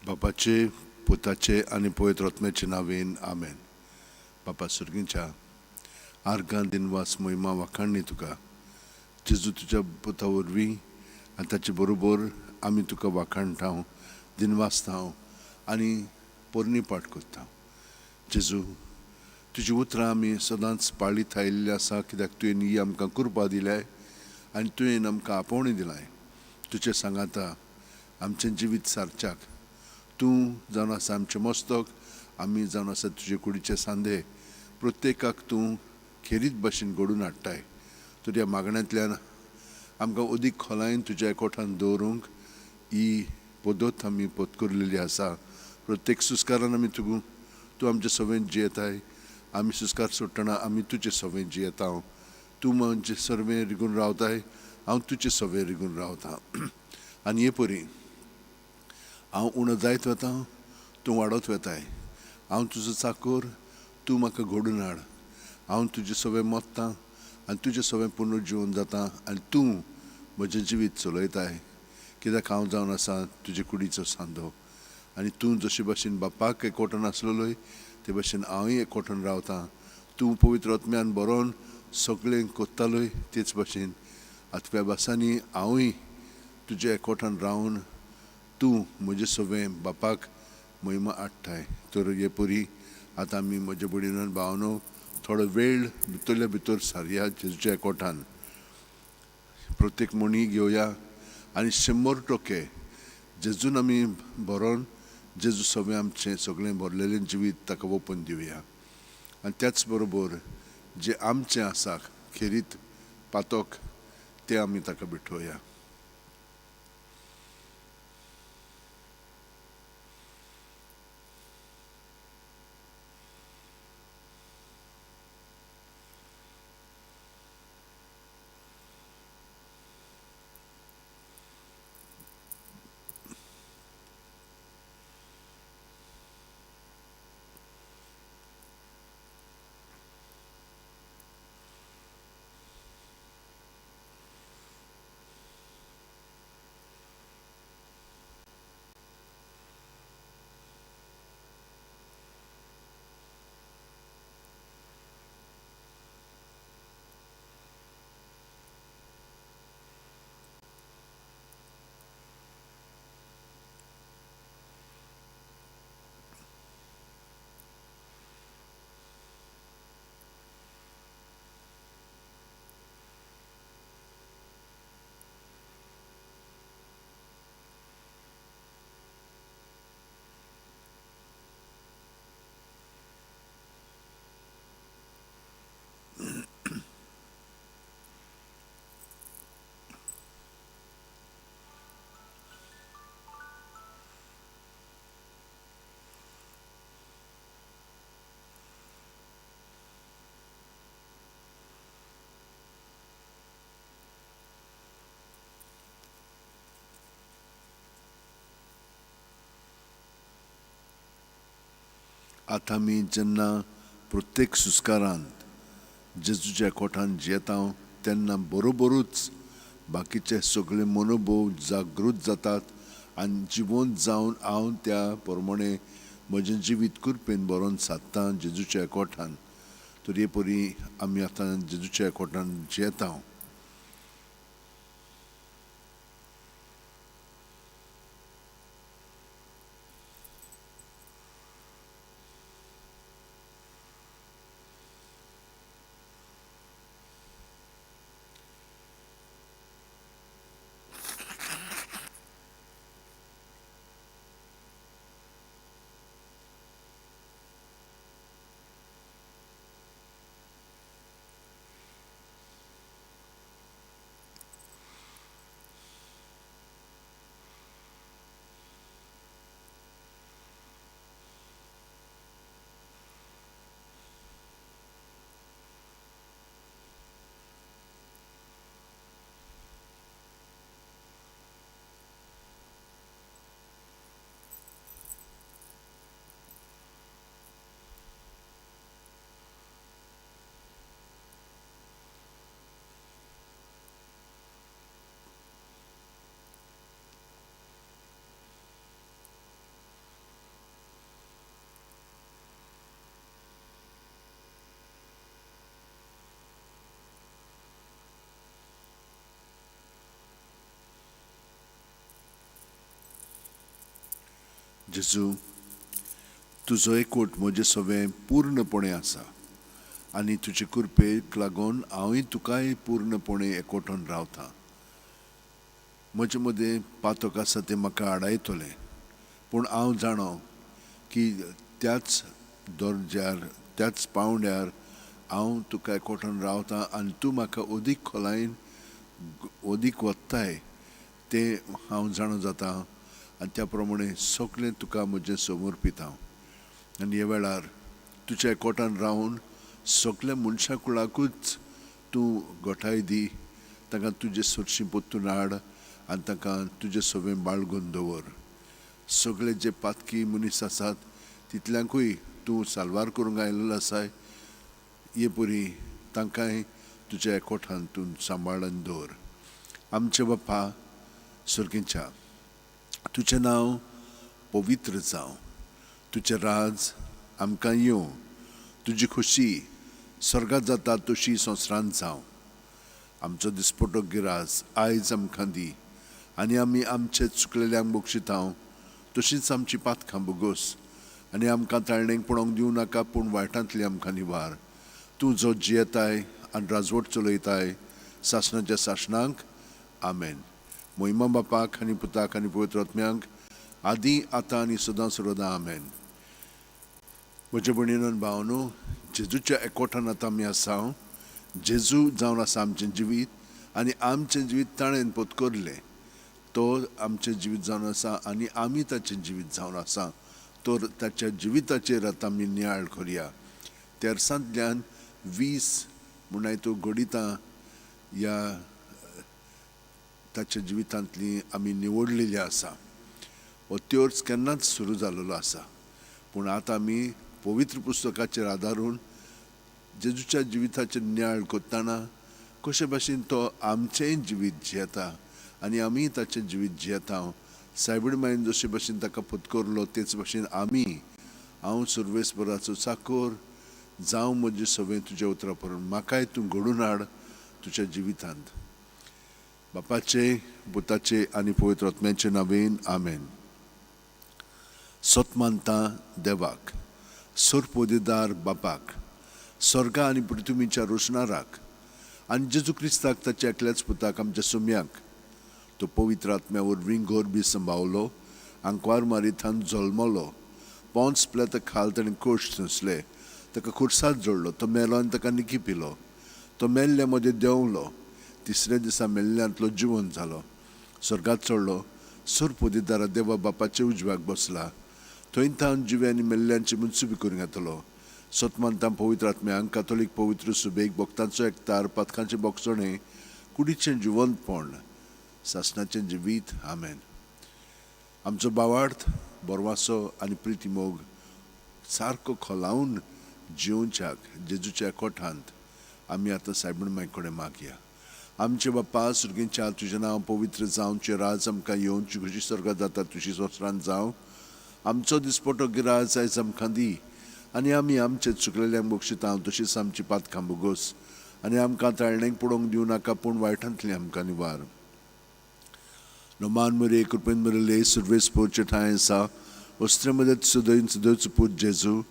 बापाचे, पुताचे आनी पवित्र आत्म्याचे नांवेन आमेन. बापा सुर्गींच्या आर्गां दिनवास मोहिमा वाखाणणी तुका. जेजू तुज्या पुता वरवीं आनी ताचे बरोबर आमी तुका वाखाणटा, दिनवासता आनी पोरणी पाठ करता. जेजू तुजी उतरां आमी सदांच पाळीत आयिल्ली आसा, कित्याक तुवें ही आमकां कृपा दिल्याय आनी तुवें आमकां आपोवणी दिलाय. तुजें सांगाता आमचें जिवीत सारच्याक तूं जावन आसा आमचें मस्तक, आमी जावन आसा तुजे कुडीचे सांदे. प्रत्येकाक तूं खेरीत भशेन घडून हाडटाय. तर ह्या मागण्यांतल्यान आमकां अदीक खोलायेन तुज्या एकवठान दवरूंक ही पद्दत आमी पत्करलेली आसा. प्रत्येक सुस्कारान आमी तुगू तूं आमचे सवेंत जियेताय, आमी सुस्कार सोडटना आमी तुजे सवें जियेता. तूं म्हजे सर्वें रिगून रावताय, हांव तुजे सवें रिगून रावता. आनी हे परी हांव उणो जायत वता, तूं वाडत वेताय. हांव तुजो चाकोर, तूं म्हाका घडून हाड. हांव तुजे सवें मत्तां आनी तुजें सवें पुनर्जिवन जाता आनी तूं म्हजें जिवीत चलयताय, कित्याक हांव जावन आसा तुजे कुडीचो सांदो. आनी तूं जशे भाशेन बापाक एकवटन आसलेलोय ते भाशेन हांवूय एकवटन रावतां. तूं पवित्र आत्म्यान बरोवन सगळें कोत्तालोय तेच भाशेन आतव्या भासांनी हांवूय तुज्या एकवटान रावन तूं म्हजें सवें बापाक महिमा हाडटाय. तर हे परी आतां आमी म्हज्या भयणीन भावनो थोडो वेळ भितरल्या भितर सारया जेजूच्या एकवटान. प्रत्येक म्हणी घेवया आनी 100% जेजून आमी भरोन जेजू सवें आमचें सगळें भरलेलें जिवीत ताका ओपून दिवया. आनी त्याच बरोबर जें आमचें आसा खेरीत पातक तें आमी ताका भेटोवया. आतां आमी जेन्ना प्रत्येक सुस्कारांत जेजूच्या कोठान जियेता तेन्ना बरोबरूच बाकीचे सगळे मनोभोव जागृत जातात आनी जिवंत जावन हांव त्या प्रमाणे म्हजें जिवीत कृपेन बरोवन सादता जेजूच्या कोठान. तर हे परी आमी आतां जेजूच्या कोठान जियेता. जेजू, तुजो एकवट म्हजे सवें पूर्णपणे आसा आनी तुजे कृपेक लागून हांवूय तुकाय पूर्णपणे एकवटून रावतां. म्हजे मदें पातक आसा तें म्हाका आडायतलें, पूण हांव जाणो की त्याच दर्ज्यार, त्याच पावंड्यार हांव तुका एकवटून रावतां आनी तूं म्हाका अदीक खोलायेन अदीक वत्ताय तें हांव जाणो जाता आनी त्या प्रमाणे सगळें तुका म्हजें समर्पित हांव. आनी ह्या वेळार तुज्या एकवटान रावन सगल्या मनशां कुळाकूच तूं गोठाय दी, तांकां तुजे सरशीं परतून हाड आनी तांकां तुजे सवें बाळगून दवर. सगळे जे पातकी मनीस आसात तितल्यांकूय तूं साल्वार करूंक आयिल्लो आसाय, हे परी तांकांय तुज्या एकवटान तूं सांबाळून दवर. आमचे बापा सर्गीच्या, तुजें नांव पवित्र जावं, तुजें राज आमकां येवं, तुजी खोशी स्वर्गात जाता तशी संवसारांत जावं. आमचो दिसपटो गिरास आयज आमकां दी आनी आमी आमचे चुकलेल्यांक बक्षितांव तशींच आमची पातकां बोगोस आनी आमकां ताळणेक पळोवंक दिवं नाका, पूण वायटांतली आमकां निवार. तूं जो जियेताय आनी राजवट चलयताय सासणाच्या सासणांक, आमेन. मोहिमा बापाक आनी पुताक आनी पवित्र आत्म्यांक, आदी आतां आनी सदां सर्वदां, आमेन. म्हज्या भयणीन आनी भावांनो, जेजूच्या एकवटान आतां आमी आसा. जेजू जावन आसा आमचें जिवीत आनी आमचें जिवीत ताणें पत्करलें. तो आमचें जिवीत जावन आसा आनी आमी ताचें जिवीत जावन आसा. तर ताच्या जिविताचेर आतां आमी नियाळ करया. तेरसांतल्यान 20 म्हूण तो घडितां ह्या ताच्या जिवितांतली आमी निवडलेली आसा. हो त्योर्स केन्नाच सुरू जाल्लो आसा, पूण आतां आमी पवित्र पुस्तकाचेर आदारून जेजूच्या जिविताचेर नियाळ करतना कशे भाशेन तो आमचेंय जिवीत जियेता आनी आमी ताचें जिवीत जियेता. सायबीण मायन जशे भाशेन ताका पत्करलो तेच भाशेन आमी, हांव सर्वेस्पराचो चाकोर जावं, म्हजें सगळें तुज्या उतरा परून म्हाकाय तूं घडून हाड तुज्या जिवितांत. बापाचे, पुताचे आनी पवित्र आत्म्याचे नांवेन, आमेन. सत मानता देवाक, सर्पोदेदार बापाक, स्वर्गा आनी पृथ्वीच्या रोशणाराक आनी जेजू क्रिस्ताक ताच्या एकल्याच पुताक आमच्या सुम्याक, तो पवित्र आत्म्या वरवीं गोरबी संभावलो, आंकवार मारिथान जल्मलो, पोंच प्लेता खाल ताणें कोश सोंसले, ताका खुर्साद जोडलो, तो मेलो आनी ताका निकी पिलो, तो मेल्ल्या मदें देंवलो, तिसऱ्या दिसा मेल्ल्यांतलो जिवन जालो, स्वर्गात चडलो, सर्पोदेदारा देवा बापाच्या उजव्याक बसला, थंय थावन जिवे आनी मेल्ल्यांची मुन्सुबी करूंक येतलो. सतमानता पवित्र आत्म्यांक, कातोलीक पवित्र सुबेक, भक्तांचो एकतार, पातकांचें बोगसणें, कुडीचें जिवंतपण, सासणाचें जिवीत, आमेन. आमचो भावार्थ, बरवासो आनी प्रितीमोग सारको खोलावन जिवच्याक जेजूच्या कोठांत आमी आतां सायबीण माय कडेन मागया. आमचे बापा सर्गीच्या, तुजें नांव पवित्र जावं, तुजें राज आमकां येवन, तुजी खोशी स्वर्गात जाता तुजी संवसारांत जावं. आमचो दिसपटो गिरास आयज आमकां दी आनी आमी आमचे चुकलेल्यांक बक्षितांव तशीच आमची पातकां बोगोस आनी आमकां ताळणेक पडोवंक दिवं नाका, पूण वायटांतली आमकां निवार. नोमान मरे कृपेन मरले सर्वेस्पोरचे ठांय आसा, वस्त्रे मदत सदैव सदैवचो पूत जेजू,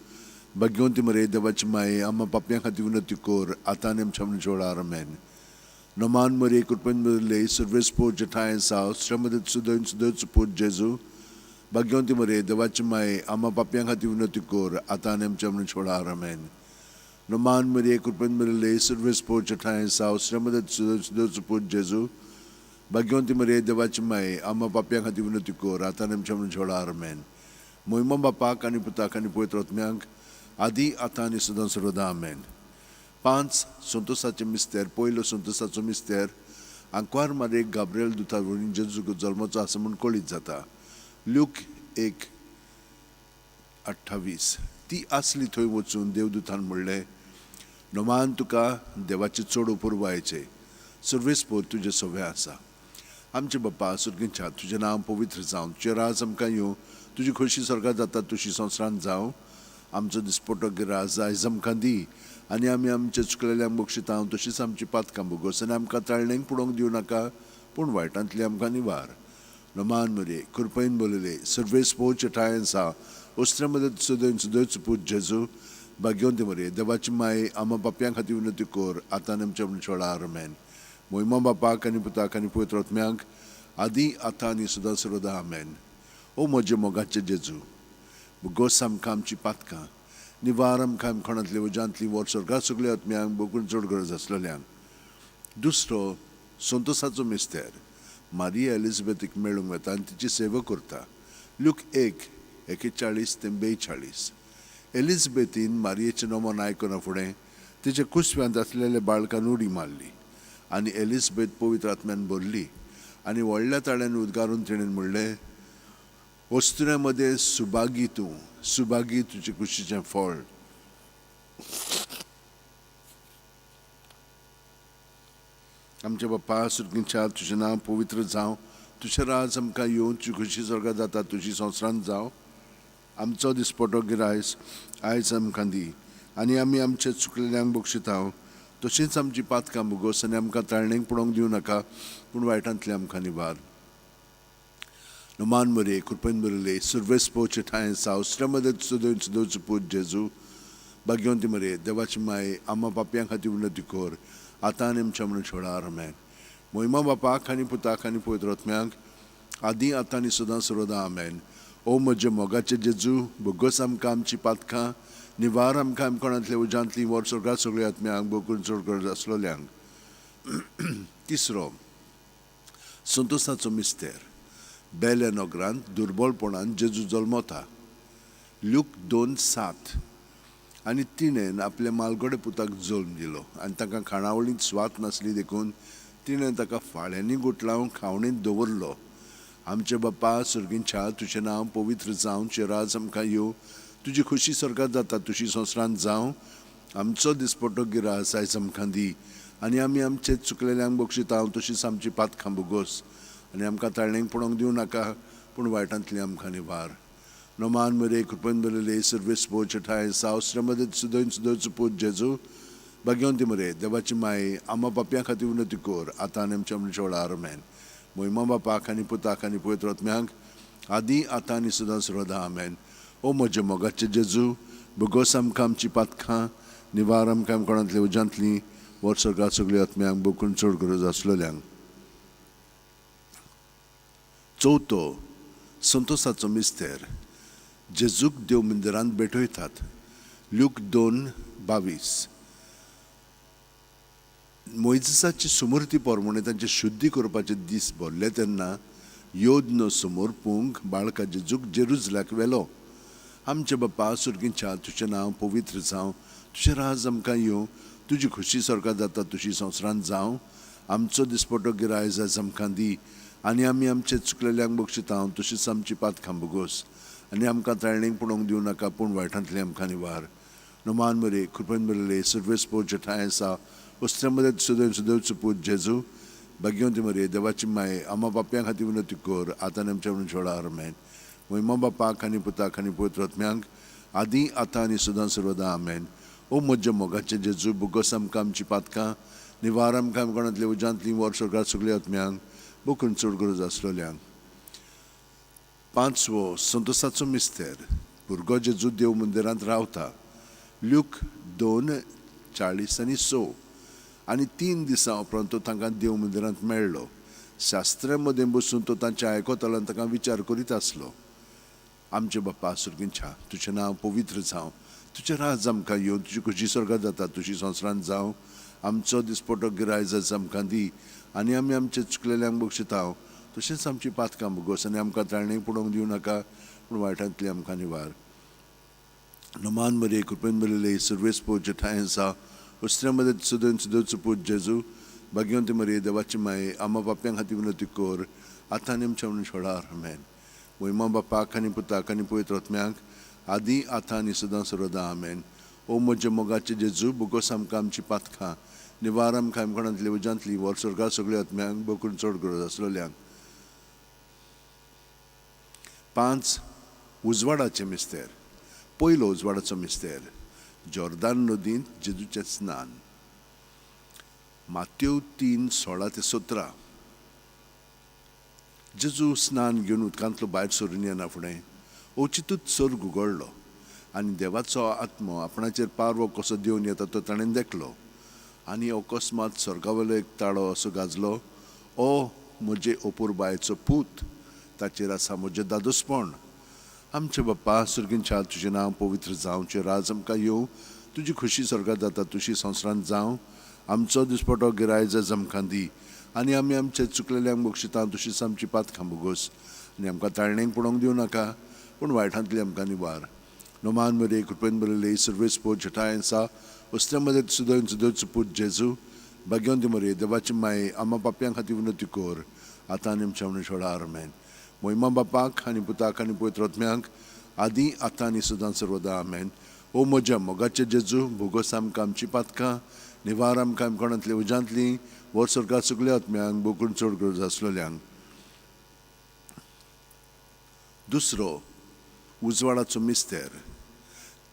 भाग्यवंती मरे देवाची माये, आमा पापयां खातीर विनती कर आतां आनी आमच्या जोडार, आमेन. नोमान मरे कृपेन मरले सर्वेस्पोरचे ठांय आसा, वस्त्रे मदत सदैव सदैवचो पूत जेजू, भाग्यवंती मरे देवाची माये, आमा पापयां खातीर विनती कर आतां आनी आमच्या जोडार, आमेन. नोमान मरे कृपेन मरले सर्वेस्पोरचे ठांय आसा, वस्त्रे मदत सदैव सदैवचो पूत जेजू, भाग्यवंती मरे देवाची माये, आमा पापयां खातीर विनती कर आतां आनी आमच्या जोडार, आमेन. मोहिमा बापाक आनी पुताक आनी पवित्र आत्म्यांक, आदी आतां आनी सदां सर्वदां, आमेन. 5 संतोसाचे मिस्तेर. पयलो संतोसाचो मिस्तेर, आंकवार मारे गाब्रियल दुता वरवीं जेजू जल्माचो आसा म्हूण कळीत जाता. ल्यूक 1:28. ती आसली थंय वचून देवदूतान म्हणलें, नोमान तुका देवाचे चड उपुरवायचे, सर्वेस्पोर तुजें सवें आसा. आमचे बापा सर्गीच्या, तुजें नांव पवित्र जावं, तुजें राज आमकां येवं, तुजी खोशी स्वर्गात जाता तुशी संवसारांत जावं. आमचो दिसपटो गिरास आयज आमकां दी आनी आमी आमचे चुकलेल्यांक बक्षितांव तशीच आमची पातकां बोगोस आनी आमकां ताळणेक पडोवंक दिवं नाका, पूण वायटांतली आमकां निवार. नमान मरिये, कृपेन भरिल्ले, सर्वेस्पर तुजे ठांय आसा, वस्त्रा मदें तुजो सुदैचो पूत जेजू भाग्यवंती मरिये, देवाची माये, आमा पापयां खातीर विनंती कर, आतां आनी आमच्या मरणाच्या वेळार. आमेन. मोहिमा बापाक आनी पुताक आनी पवित्र आत्म्याक, आदी आतां आनी सदां सर्वदा. आमेन. ओ म्हजे मोगाचे जेजू, भुगोस आमकां आमची पातकां, निवार आमकां कोणांतली उज्यांतली, वर स्वर्गा सगल्या आत्म्यांक, बोगून चड गरज आसलेल्यांक. दुसरो संतोसाचो मिस्तेर. मारिया एलिझाबेथीक मेळूंक वता आनी तिची सेवा करता. लूक 1:41 ते 42. एलिझाबेथीन मारियेचें नमन आयकना फुडें तिच्या कुसव्यांत आसलेल्या बाळकान उडी मारली आनी एलिझाबेथ पवित्र आत्म्यान भरली आनी व्हडल्या ताळ्यान उद्गारून तिणें म्हणलें, वस्तुऱ्यां मदें सुभागी तूं, सुभागी तुजे कुशीचें फळ. आमच्या बाप्पा सुर्गीच्या, तुजें नांव पवित्र जावं, तुजें राज आमकां येवन, तुजी खुशी स्वर्गात जाता तुजी संवसारांत जावं. आमचो दिसपटो गिरायस आयज आमकां दी आनी आमी आमचे चुकलेल्यांक बक्षिता तशेंच आमची पातकां भोगोस आनी आमकां ताळणेक पडोवंक दिवं नाका, पूण वायटांतले आमकां निवार. नमान मरिये, कृपेन भरिल्ले, सर्वेस्पर ठांय आसा, वस्त्रा मदें तुजो पूत जेजू भाग्यवंती मरिये, देवाची माये, आमा पापयां खातीर विनंती कर, आतां आनी आमच्या मरणाच्या वेळार. आमेन. मोहिमा बापाक आनी पुताक आनी पवित्र आत्म्याक, आदी आतां आनी सदां सर्वदा. आमेन. ओ म्हजे मोगाचे जेजू, भोगोस आमकां आमची पातकां, निवार आमकां आमकोणांतले उज्यांतली, वर स्वर्गात सगळ्या आत्म्यांक, बोकून चड गरज आसलेल्यांक. तिसरो संतोसाचो मिस्तेर. बेल्या नगरांत दुर्बलपणान जेजू जल्मता. लूक 2:7. आनी तिणें आपल्या मालगडे पुताक जल्म दिलो आनी तांकां खाणावळींत स्वात नासली देखून तिणें ताका फाळ्यांनी गुटलावन खावणींत दवरलो. आमचे बाप्पा सर्गींच्या, तुजें नांव पवित्र जावं, तुजें राज आमकां येवं, तुजी खुशी स्वर्गात जाता तुजी संवसारांत जावं. आमचो दिसपटो गिरास आयज आमकां दी आनी आमी आमचे चुकलेल्यांक बक्षिता तशीच आमची पातकां भोगोस आनी आमकां ताळणेक पडोवंक दिवं नाका, पूण वायटांतली आमकां निवार. नमान मरिये, कृपेन भरिल्ले, सर्वेस्पर ठांय आसा, वस्त्रा मदें तुजो पूत जेजू भाग्यवंती मरिये, देवाची माये, आमा पापयां खातीर विनंती कर, आतां आनी आमच्या मरणाच्या वेळार. आमेन. मोहिमा बापाक आनी पुताक आनी पवित्र आत्म्याक, आदी आतां आनी सदां सर्वदा. आमेन. ओ म्हजे मोगाचे जेजू, भोगोस आमकां आमची पातकां, निवार आमकां कोणांतले उज्यांतली, वर स्वर्गात सगळ्या आत्म्यांक, बोकून चड गरज आसलेल्यांक. चवथो संतोसाचो मिस्तेर. जेजूक देव मंदिरांत भेटयतात. लूक 2:22. मोयजेसाची सुमूर्ती प्रमाणे तांचे शुद्धी करपाचे दीस भरले तेन्ना योद्न समर्पूंक बाळका जेजूक जेरुजल्याक व्हेलो. आमचे बाप्पा सुर्गींच्या, तुजें नांव पवित्र जावं, तुजें राज आमकां येवं, तुजी खुशी स्वर्गात जाता तुजी संवसारांत जावं. आमचो दिसपटो गिरायस आयज आमकां दी आनी आमी आमचे चुकलेल्यांक बक्षिता तशीच आमची पातकां भोगोस आनी आमकां ताळणेक पडोवंक दिवं नाका, पूण वायटांतले आमकां निवार. नमान मरिये, कृपेन भरिल्ले, सर्वेस्पर ठांय आसा, वस्त्रा मदें तुजो पूत जेजू भाग्यवंती मरिये, देवाची माये, आमा पापयां खातीर विनंती कर, आतां आनी आमच्या मरणाच्या वेळार. आमेन. मोहिमा बापाक आनी पुताक आनी पवित्र आत्म्याक, आदी आतां आनी सदां सर्वदा. आमेन. ओ म्हज्या मोगाचे जेजू, भोगोस आमकां आमची पातकां, निवार आमकां कोणांतले उज्यांतली, वर स्वर्गात सगल्या आत्म्यांक, बोकून चड गरज आसलेल्यांक. पांचवो संतोसाचो मिस्तेर. भुरगो जेजू देव मंदिरांत रावता. लूक 2:40 आनी 6. आनी 3 दिसां उपरांत तो तांकां देव मंदिरांत मेळ्ळो. शास्त्रा मदें बसून तो तांचें आयकतालो आनी तांकां विचार करीत आसलो. आमचे बाप्पा सुर्गींच्या, तुजें नांव पवित्र जावं, तुजें राज आमकां येवं, तुजी खुशी स्वर्गात जाता तुजी संवसारांत जावं. आमचो दिसपटो गिरायस आयज आमकां दी आनी आमी आमचे चुकलेल्यांक बक्षिता तशेंच आमची पातकां भोगोस आनी आमकां ताळणेक पडोवंक दिवं नाका, पूण वायटांतली आमकां निवार. नमान मरिये, कृपेन भरिल्ले, सर्वेस्पर ठांय आसा, वस्त्रा मदें तुजो पूत जेजू भाग्यवंती मरिये, देवाची माये, आमा पापयां खातीर विनंती कर, आतां आनी आमच्या मरणाच्या वेळार. आमेन. मोहिमा बापाक आनी पुताक आनी पवित्र आत्म्याक, आदी आतां आनी सदां सर्वदा. आमेन. ओ म्हज्या मोगाचे जेजू, भोगोस आमकां आमची पातकां, निवार आमकां कोणांतली उज्यांतली, वर स्वर्गात सगळ्या आत्म्यांक, बोकून चड गरज आसलेल्यांक. 5 उजवाडाचे मिस्तेर. पयलो उजवाडाचो मिस्तेर, जॉर्दान नदींत जेजूचें स्नान. मातेव 3:16 ते 17. जेजू स्नान घेवन उदकांतलो भायर सरून येना फुडें अवचितूच सर्ग उगडलो आनी देवाचो आत्मो आपणाचेर पारवो कसो देंवन येता तो ताणें देखलो. आनी अकस्मात सर्गावेलो एक ताळो असो गाजलो, ओ म्हजे अपुरबायेचो पूत, ताचेर आसा म्हजें दादोसपण. आमचे बाप्पा सर्गींच्या, तुजें नांव पवित्र जावचें, राज आमकां येवं, तुजी खुशी स्वर्गात जाता तशी संवसारांत जावं. आमचो दिसपटो गिरायज आमकां दी आनी आमी आमचे चुकलेल्यांक बक्षिता तशीच आमची पातकां भोगोस आनी आमकां ताळणेक पडोवंक दिवं नाका, पूण वायटांतली आमकां निवार. नोमान मरे कृपेन बरयले सर्वेस पो जठाय आसा वस्त्या सुदय सुदयचो पूत जेजू, भाग्यवंती मरे देवाची माये, आमा पापयां खातीर विनती कर आतां आनी आमच्या मनुष्या. आमेन. मोहिमा बापाक आनी पुताक आनी पवित्र आत्म्याक, आदी आतां आनी सदां सर्वदा. आमेन. ओ म्हज्या मोगाचे जेजू, भोगोस आमकां आमची पातकां, निवार आमकां कोणांतली उज्यांतली, वर स्वर्गात सगल्या आत्म्यांक, बोकून चड गरज आसलेल्यांक. दुसरो उजवाडाचो मिस्तेर.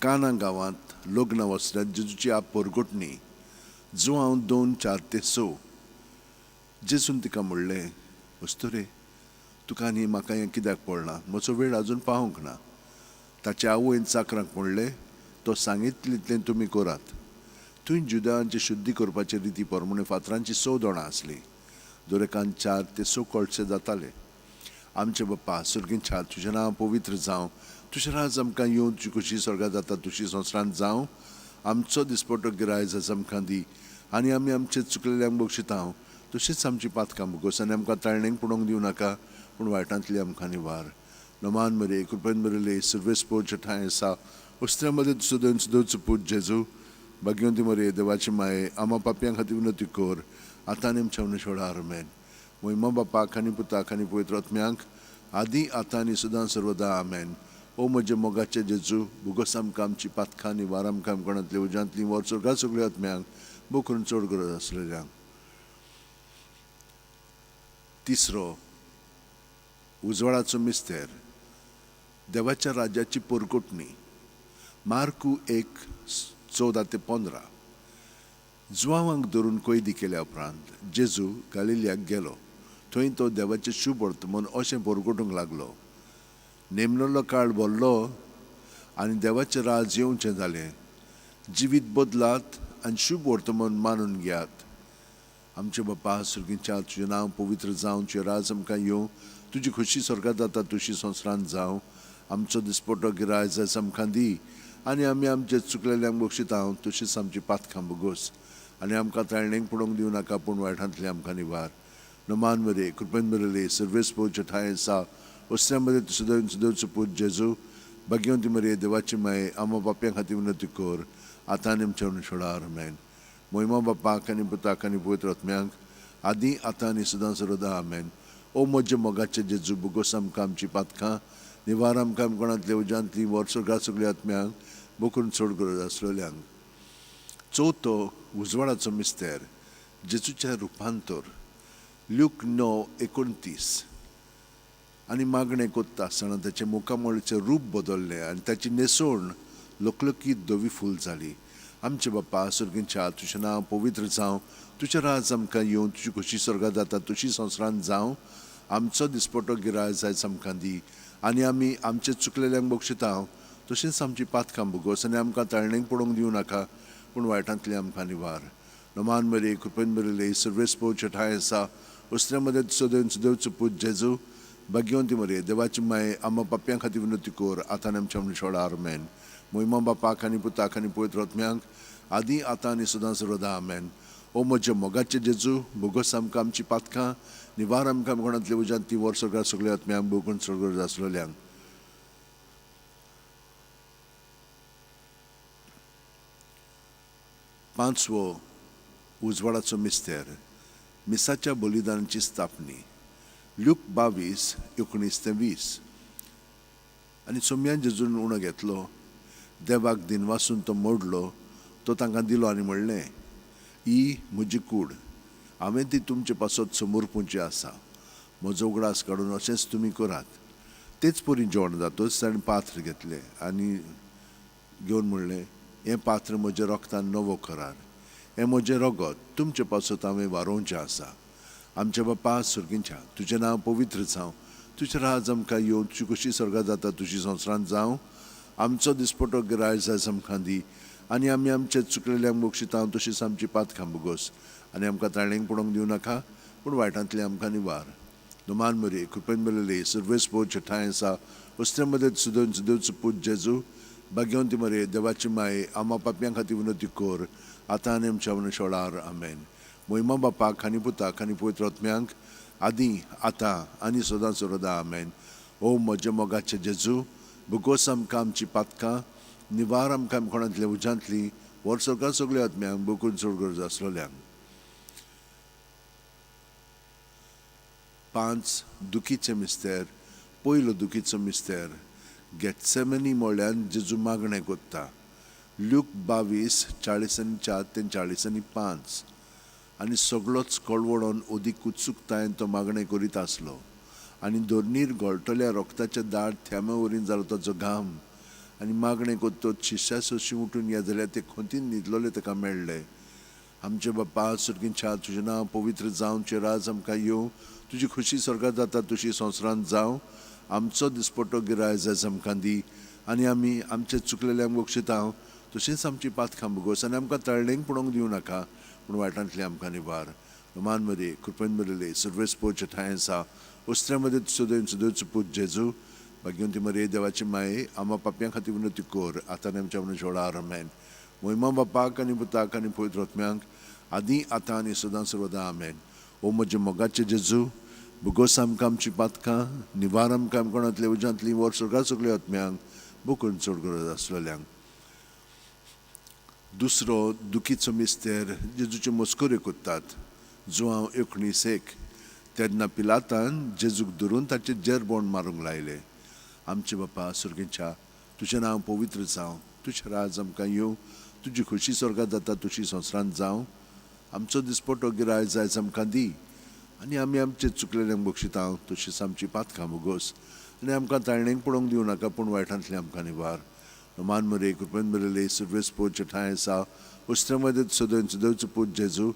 काना गांवांत लग्न वसल्यात जेजूची आप परगटणी. जुआंव 2:4 ते 6. जेजून तिका म्हणलें, अस्तुरे, तुका आनी म्हाका हें कित्याक पडलां? म्हजो वेळ अजून पावूंक ना. ताच्या आवयन चाकरांक म्हणलें, तो सांगितलें तितलें तुमी करात. थंय जुदांची शुद्धी करपाचे रिती प्रमाणे फातरांची 6 दोणां आसलीं, दरेकान 4 ते 6 कळशे जाताले. आमचे बाप्पा सर्गींच्या, तुजें नांव पवित्र जावं, तुजें राज आमकां येवं, तुजी खुशी स्वर्गात जाता तशी संवसारांत जावं. आमचो दिसपटो गिरायज आमकां दी आनी आमी आमचे चुकलेल्यांक बक्षिता तशीच आमची पातकां भोगोस आनी आमकां ताळणेक पडोवंक दिवं नाका, पूण वायटांतली आमकां निवार. नमान मरे कृपेन बरयले सर्वेस पो जठाय आसा वस्त्या मदें सुदय सुदयचो पूत जेजू, भाग्यवंती मरे देवाची माये, आमा पापयां खातीर विनती कर आतां आनी आमच्या मनुष्या. आमेन. मोहिमा बापाक आनी पुताक आनी पवित्र आत्म्याक, आदी आतां आनी सदां सर्वदा. आमेन. ओ म्हजे मोगाचे जेजू, भोगोस आमकां आमची पातकां, निवार आमकां कोणांतली उज्यांतली, वर स्वर्गात सगल्या आत्म्यांक, बोकरून चड गरज आसलेल्यांक. तिसरो उजवाडाचो मिस्तेर. देवाच्या राज्याची परगटणी. मार्कू 1:14 ते 15. जुआवांक धरून कैदी केल्या उपरांत जेजू गालिलियाक गेलो. थंय तो देवाचें शुभ वर्तमान अशें परगटूंक लागलो. नेमलेलो काळ भरलो आनी देवाचें राज येवचें जालें. जिवीत बदलात आनी शुभ वर्तमान मानून घेयात. आमचे बाप्पा सर्गींच्या, तुजें नांव पवित्र जावं, तुजें राज आमकां येवं, तुजी खुशी स्वर्गात जाता तशी संवसारांत जावं. आमचो दिसपटो गिरायज आमकां दी आनी आमी आमचे चुकलेल्यांक बक्षिता तशीच आमची पातकां भोगोस आनी आमकां ताळणेक पडोवंक दिवं नाका, पूण वायटांतली आमकां निवार. नमान मरे कृपेन बरयले सर्वेस पो जठाय आसा वस्त्या मदें सुदय सुदयचो पूत जेजू, भाग्यवंती मरे देवाची माये, आमा पापयां खातीर विनती कर आतां आनी आमच्या मनुष्या. आमेन. मोहिमा बापाक आनी पुताक आनी पवित्र आत्म्याक, आदी आतां आनी सदां सर्वदा. आमेन. ओ म्हजे मोगाचे जेजू, भोगोस आमकां आमची पातकां, निवार आमकां कोणांतले उज्यांतली, वर स्वर्गात सगल्या आत्म्यांक, बोकून चड गरज आसलेल्यांक. चवथो उजवाडाचो मिस्तेर. जेजूचें रुपांतर. ल्यूक 9:29. आनी मागणें कोत्ता आसतना ताचें मुखामळाचें रूप बदल्लें आनी ताची न्हेसवण लकलकीत धवी फूल जाली. आमचे बाप्पा सर्गींच्या, तुजें नांव पवित्र जावं, तुजें राज आमकां येवं, तुजी खुशी स्वर्गात जाता तशी संवसारांत जावं. आमचो दिसपटो गिरायज आमकां दी आनी आमी आमचे चुकलेल्यांक बक्षिता तशेंच आमची पातकां भोगोस आनी आमकां ताळणेक पडोवंक दिवं नाका, पूण वायटांतली आमकां निवार. नमान मरे कृपेन बरयले सर्वेस पो जठाय आसा वस्त्या मदें सदय सुदयचो पूत जेजू, भाग्यवंती मरे देवाची माये, आमा पापयां खातीर विनती कर आतां आनी आमच्या मनुष्या. आमेन. मोहिमा बापाक आनी पुताक आनी पवित्र आत्म्याक, आदी आतां आनी सदां सर्वदा. आमेन. ओ म्हज्या मोगाचे जेजू, भोगोस आमकां आमची पातकां, निवार आमकां कोणांतले उज्यांत, ती वर स्वर्गात सगल्या आत्म्यांक, बोगून चड गरज आसलेल्यांक. पांचवो उजवाडाचो मिस्तेर. मिसाच्या बलिदानाची स्थापनी. ल्यूक 22:19 ते 20. आनी सोम्यान जेजून उणो घेतलो, देवाक दिनवासून तो मोडलो, तो तांकां दिलो आनी म्हणलें, ही म्हजी कूड, हांवें ती तुमचे पासत समर्पूंची आसा. म्हजो उगडास काडून अशेंच तुमी करात. तेच परी जेवण जातच ताणें पात्र घेतलें आनी घेवन म्हणलें, हें पात्र म्हज्या रगतान नवो करार, हें म्हजें रगत तुमचे पासत हांवें वारोवचें आसा. आमच्या बापा सुर्गींच्या तुजें नांव पवित्र जावं, तुजें राज आमकां येवं, तुजी खोशी स्वर्गात जाता तुजी संवसारांत जावं. आमचो दिसपटो गिरायज आयज आमकां दी आनी आमी आमचे चुकलेल्यांक बक्षिता तशीच आमची पातकां भोगोस आनी आमकां ताळेंक पडोवंक दिवं नाका पूण वायटांतले आमकां निवार. नुमान मरे कृपेन मेलेले सर्वेस पोवचे ठांय आसा वस्त्रे मदत सुदोवन सुदेवचो पूत जेजू भाग्यवंती मरे देवाची माये आमा पापयां खातीर विनवती कर आतां आनी आमच्या मनुष्यार. आमेन. मोहिमा बापाक आनी पुताक आनी पवित्र आत्म्यांक आदी आतां आनी सदां सर्वदा. आमेन. ओ म्हज्या मोगाचे जेजू भोगोस आमकां आमची पातकां निवार आमकां कोणांतल्या उज्यांतली वर सरकार सगळ्या आत्म्यांक बोकून चड गरज आसलेल्यांक. 5 दुखीचे मिस्तेर. पयलो दुखीचो मिस्तेर गेटसेमनी म्हळ्यान जेजू मागणें कोत्ता. ल्यूक 22:44 ते 45. आनी सगळोच कळवळोन अदीक उत्सुकतायेन तो मागणें करीत आसलो आनी धरणीर गळटल्या रोगताच्या दाट थेंब्या वरीं जालो ताचो घाम. आनी मागणें कोत्तोच शिश्या सोशी उठून या जाल्यार ते खोंतीन न्हिदलोले ताका मेळ्ळे. आमचे बापा सुर्गींच्या तुजें नांव पवित्र जावं, तुजें राज आमकां येवं, तुजी खोशी स्वर्गात जाता तुजी संवसारांत जावं. आमचो दिसपटो गिरायज आयज आमकां दी आनी आमी आमचे चुकलेल्यांक बक्षिता तशेंच आमची पातकां भोगोस आनी आमकां तळणेक पडोवंक दिवं नाका पूण वायटांतले आमकां निवार. नुमान मरे कृपेन मेलेले सर्वेस पोवचे ठांय आसा वस्त्र्या मदीं सुदोवन सुदोवचो पूत जेजू भाग्यवंती मरे देवाची माये आमा पापयां खातीर विनवती कर आतां आमच्या मनुष्यार. आमेन. मोहिमा बापाक आनी पुताक आनी पवित्र आत्म्यांक आदी आतां आनी सदां सर्वदा. आमेन. ओ म्हज्या मोगाचे जेजू भोगोस आमकां आमची पातकां निवार आमकां कोणांतल्या उज्यांतली वर स्वर्गात सगळ्या आत्म्यांक बोकून चड गरज आसलेल्यांक. दुसरो दुखीचो मिस्तेर जेजूच्यो मस्कऱ्यो कोत्तात. जुआंव 19:1. तेन्ना पिलातान जेजूक धरून ताचेर जेरबोण मारूंक लायले. आमचे बापा सुर्गींच्या तुजें नांव पवित्र जावं, तुजें राज आमकां येवं, तुजी खोशी स्वर्गात जाता तुजी संवसारांत जावं. आमचो दिसपटो गिरायज आयज आमकां दी आनी आमी आमचे चुकलेल्यांक बक्षिता तशीच आमची पातकां भोगोस आनी आमकां ताळणेक पडोवंक दिवं नाका पूण वायटांतले आमकां निवार. नुमान मरे कृपेन मेलेले सर्वेस पोवचे ठांय आसा वस्त्र्या मदीं सदोवन सुदोवचो पूत जेजू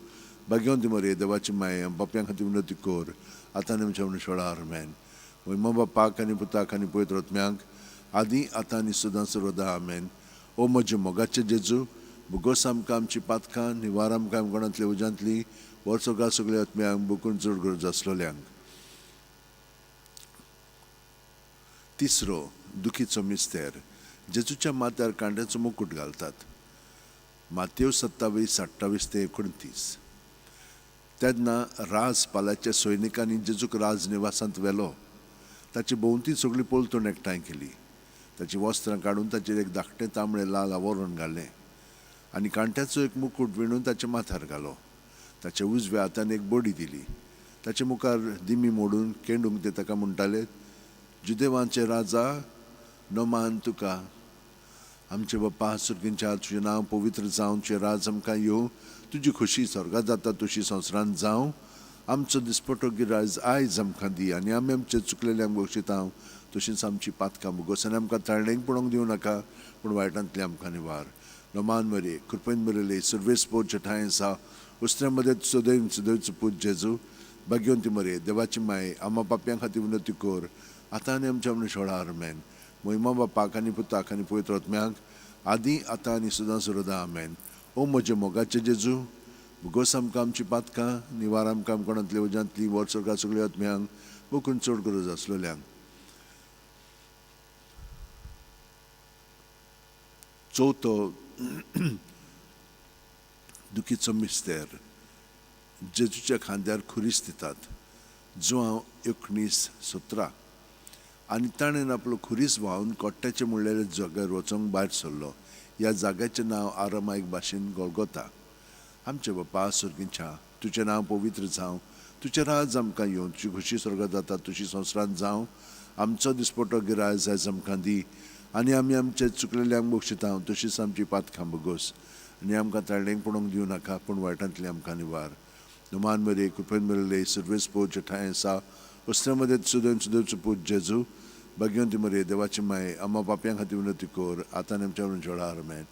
भाग्यवंती मरे देवाची माये बापयां खातीर विनवती कर आतां आनी आमच्या मनुष्यार. आमेन. मोहिमा बापाक आनी पुताक आनी पवित्र आत्म्यांक आदी आतां आनी सदां सर्वदा. आमेन. ओ म्हज्या मोगाचे जेजू भोगोस आमकां आमची पातकां निवार आमकां कोणांतल्या उज्यांतली वर सगळ्या सगळ्या आत्म्यांक बोकून चड गरज आसलेल्यांक. तिसरो दुखीचो मिस्तेर जेजूच्या माथ्यार कांड्याचो मुकूट घालतात. मातेव 27:28 ते 29. तेन्ना राजपालाच्या सैनिकांनी जेजूक राजनिवासांत व्हेलो. ताची भोंवती सगळी पलतूण एकठांय केली. ताची वस्त्रां काडून ताचेर एक धाकटें तांबडें लाल आवरण घालें आनी कांट्याचो एक मुकूट विणून ताच्या माथ्यार घालो. ताच्या उजव्या हातान एक बडी दिली. ताचे मुखार दिमी मोडून केंडूंक ते ताका म्हणटाले, जुदेवांचे राजा नमान तुका. आमचे बापा सुर्गींच्या तुजें नांव पवित्र जावं, तुजें राज आमकां येवं, तुजी खोशी स्वर्गात जाता तुजी संवसारांत जावं. आमचो दिसपटो गिरायज आयज आमकां दी आनी आमी आमचे चुकलेल्यांक बक्षिता तशींच आमची पातकां भोगोस आनी आमकां ताळणेक पडोवंक दिवं नाका पूण वायटांतले आमकां निवार. नमान मरे कृपेन मेलेले सर्वेस पोवचे ठांय आसा वस्त्र्या मदीं सदैव सुदैवचो पूत जेजू भाग्यवंती मरे देवाची माये आमा पापयां खातीर विनवती कर आतां आनी आमच्या मनुष्यार. आमेन. मोहिमा बापाक आनी पुताक आनी पवित्र आत्म्यांक आदी आतां आनी सदां सर्वदा. आमेन. ओ म्हज्या मोगाचे जेजू भोगोस आमकां आमची पातकां निवार आमकां कोणांतल्या उज्यांतली वर स्वर्गात सगळ्या आत्म्यांक बोकून चड गरज आसलेल्यांक. चवथो दुखीचो मिस्तेर जेजूच्या खांद्यार खुरीस दितात. जुआंव 19:17. आनी ताणें आपलो खुरीस व्हांवन कोट्ट्याचें म्हणलेल्या जाग्यार वचोंक भायर सरलो. ह्या जाग्याचें नांव आरामायक भाशेन गोलगोता. आमचे बापा सुर्गींच्या तुजें नांव पवित्र जावं, तुजें राज आमकां येवं, तुजी खोशी स्वर्गात जाता तुजी संवसारांत जावं. आमचो दिसपटो गिरायज आयज आमकां दी आनी आमी आमचे चुकलेल्यांक बक्षिता तशीच आमची पातकां भोगोस आनी आमकां ताळणेक पडोवंक दिवं नाका पूण वायटांतले आमकां निवार. नुमान मरे कृपेन मेलेले सर्वेस पोवचे ठांय आसा वस्त्र्या मदीं सुदोवन सुदोवचो पूत जेजू भाग्यवंती मरे देवाची माये आमा पापयां खातीर विनवती कर आतां आनी आमच्या मनुष्यार. आमेन.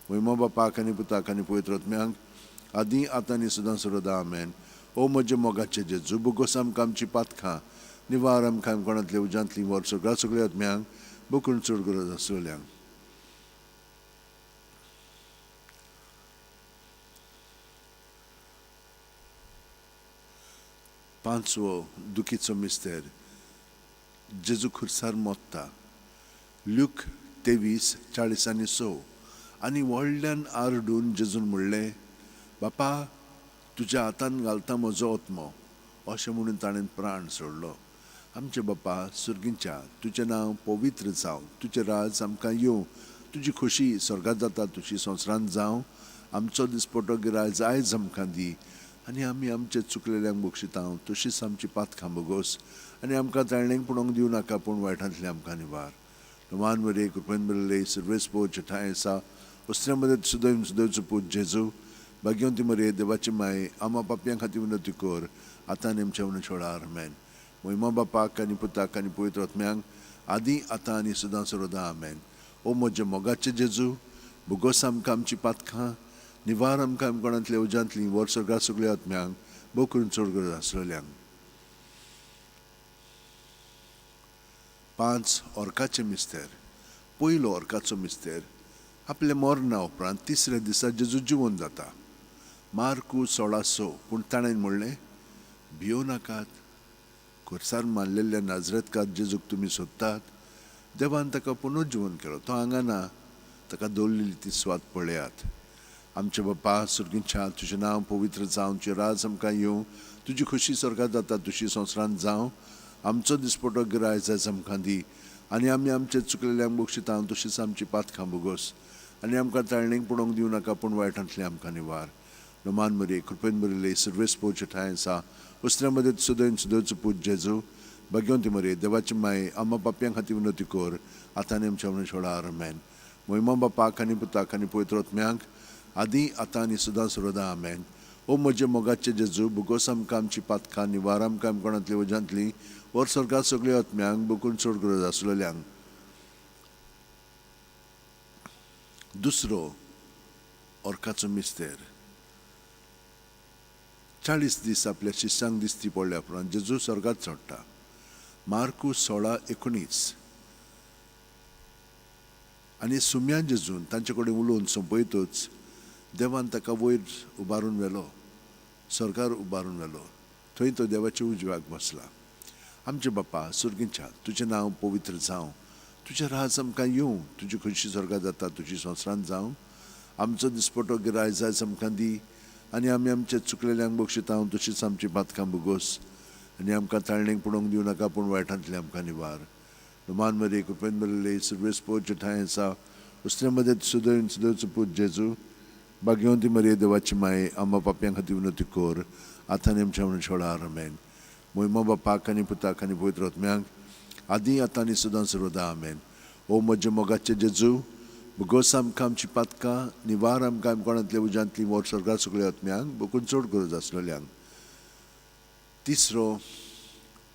मोहिमा बापाक आनी पुताक आनी पवित्र आत्म्यांक आदी आतां आनी सदां सर्वदा. आमेन. ओ म्हजे मोगाचे जेजू, बोगोस आमकां आमची पातखां निवार, आमकां कोणांतले उज्यांतली वर सगळ्या सगळ्या आत्म्यांक बोकून चड गरज आसलेल्यांक. पांचवो दुखीचो मिस्तेर, जेजू खुर्सार मोत्ता. ल्यूक 23:46. आनी व्हडल्यान आरडून जेजून म्हणलें, बापा तुज्या हातान घालता म्हजो आत्मो. अशें म्हणून ताणें प्राण सोडलो. आमचे बापा सुर्गींच्या, तुजें नांव पवित्र जावं, तुजें राज आमकां येवं, तुजी खोशी स्वर्गात जाता तुजी संवसारांत जावं. आमचो दिसपटो गिरायज आयज आमकां दी, आनी आमी आमचे चुकलेल्यांक बक्षिता तशीच आमची पातखां बोगोस, आनी आमकां ताळणेक पळोवंक दिवं नाका, पूण वायटांतले आमकां निवार. मान मरे कृपेन बरले सर्वेस पोच ठांय आसा वस्त्र्या मदत सुदैव सुदैवचो पूत जेजू, भाग्यवंती मरे देवाची माय, आमा पापयां खातीर विनवती कर, आतां आनी आमच्या मरणाच्या आमेन. मोहिमा बापाक आनी पुताक आनी पवित्र आत्म्यांक, आदी आतां आनी सदां सर्वदा आमेन. ओ म्हज्या मोगाचे जेजू, बोगोस आमकां आमची पातखां निवार, आमकां कोणांतल्या उज्यांतली वर सगळ्या सगळ्या आत्म्यांक भोव करून चड गरज आसलेल्यांक. 5 ऑर्काचे मिस्तेर. पयलो ऑर्काचो मिस्तेर, आपल्या मरणा उपरांत तिसऱ्या दिसा जेजू जिवन जाता. मार्कू 16:6. पूण ताणें म्हणलें, भियो नाकात, खुर्सार मारलेल्या नाजरेतकार जेजूक तुमी सोदतात, देवान ताका पुनर्जिवन केलो, तो हांगा ना, ताका दवरलेली ती सुवात पळयात. आमचे बापा सुर्गींच्या, तुजें नांव पवित्र जावं, तुजें राज आमकां येवं, तुजी खोशी स्वर्गात जाता तुजी संवसारांत जावं. आमचो दिसपटो गिरायज आयज आमकां दी, आनी आमी आमचे चुकलेल्यांक बक्षिता तशीच आमची पातखां बोगोस, आनी आमकां ताळणेक पडोवंक दिवं नाका, पूण वायटांतले आमकां निवार. नमान मरे कृपेन बरले सर्वेस पोच ठांय आसा वस्त्र्या मदत सुदैव सुदैवचो पूत जेजू, भाग्यवंती मरे देवाची माय, आमा पापयां खातीर विनवती कर, आतां आनी आमच्या मरणाच्या वेळार आमेन. मोहिमा बापाक आनी पुताक आनी पवित्र आत्म्यांक, आदी आतां आनी सदां सर्वदा आमेन. ओ म्हजे मोगाचे जेजू, बोगोस आमकां आमची पातखां निवार, आमकां कोणांतली वजांतली वर स्वर्गात सगळ्या आत्म्यांक बोकून चड गरज आसलेल्यांक. दुसरो ऑर्काचो मिस्तेर, 40 दीस आपल्या शिष्यांक दिसती पडल्या उपरांत जेजू स्वर्गात चडटा. मार्कू 16:19. आनी सुम्यान जेजून तांचे कडेन उलोवन सोंपयतच देवान ताका वयर उबारून व्हेलो, स्वर्गार उबारून व्हेलो, थंय तो देवाच्या उजव्याक बसला. आमचे बापा सुर्गींच्या, तुजें नांव पवित्र जावं, तुजें राज आमकां येवं, तुजी खोशी स्वर्गात जाता तुजी संवसारांत जावं. आमचो दिसपटो गिरायज आयज आमकां दी, आनी आमी आमचे चुकलेल्यांक बक्षिता तशीच आमची पातखां बोगोस, आनी आमकां ताळणेक पडोवंक दिवं नाका, पूण वायटांतले आमकां निवार. मान मरे कृपेन बरले सर्वेस पोच ठांय आसा वस्त्र्या मदत सुदैव सुदैवचो पूत जेजू, भाग्यवंती मरे देवाची माय, आमा पापयां खातीर विनवती कर, आतां आनी आमच्या मरणाच्या वेळार आमेन. मोहिमा बापाक आनी पुताक आनी पवित्र आत्म्यांक, आदी आतां आनी सदां सर्वदा आमेन. ओ म्हज्या मोगाचे जेजू, बोगोस आमकां आमची पातकां निवार, आमकां कोणांतल्या उज्यांतली वर स्वर्गात सगळ्या आत्म्यांक बोकून चड गरज आसलेल्यांक. तिसरो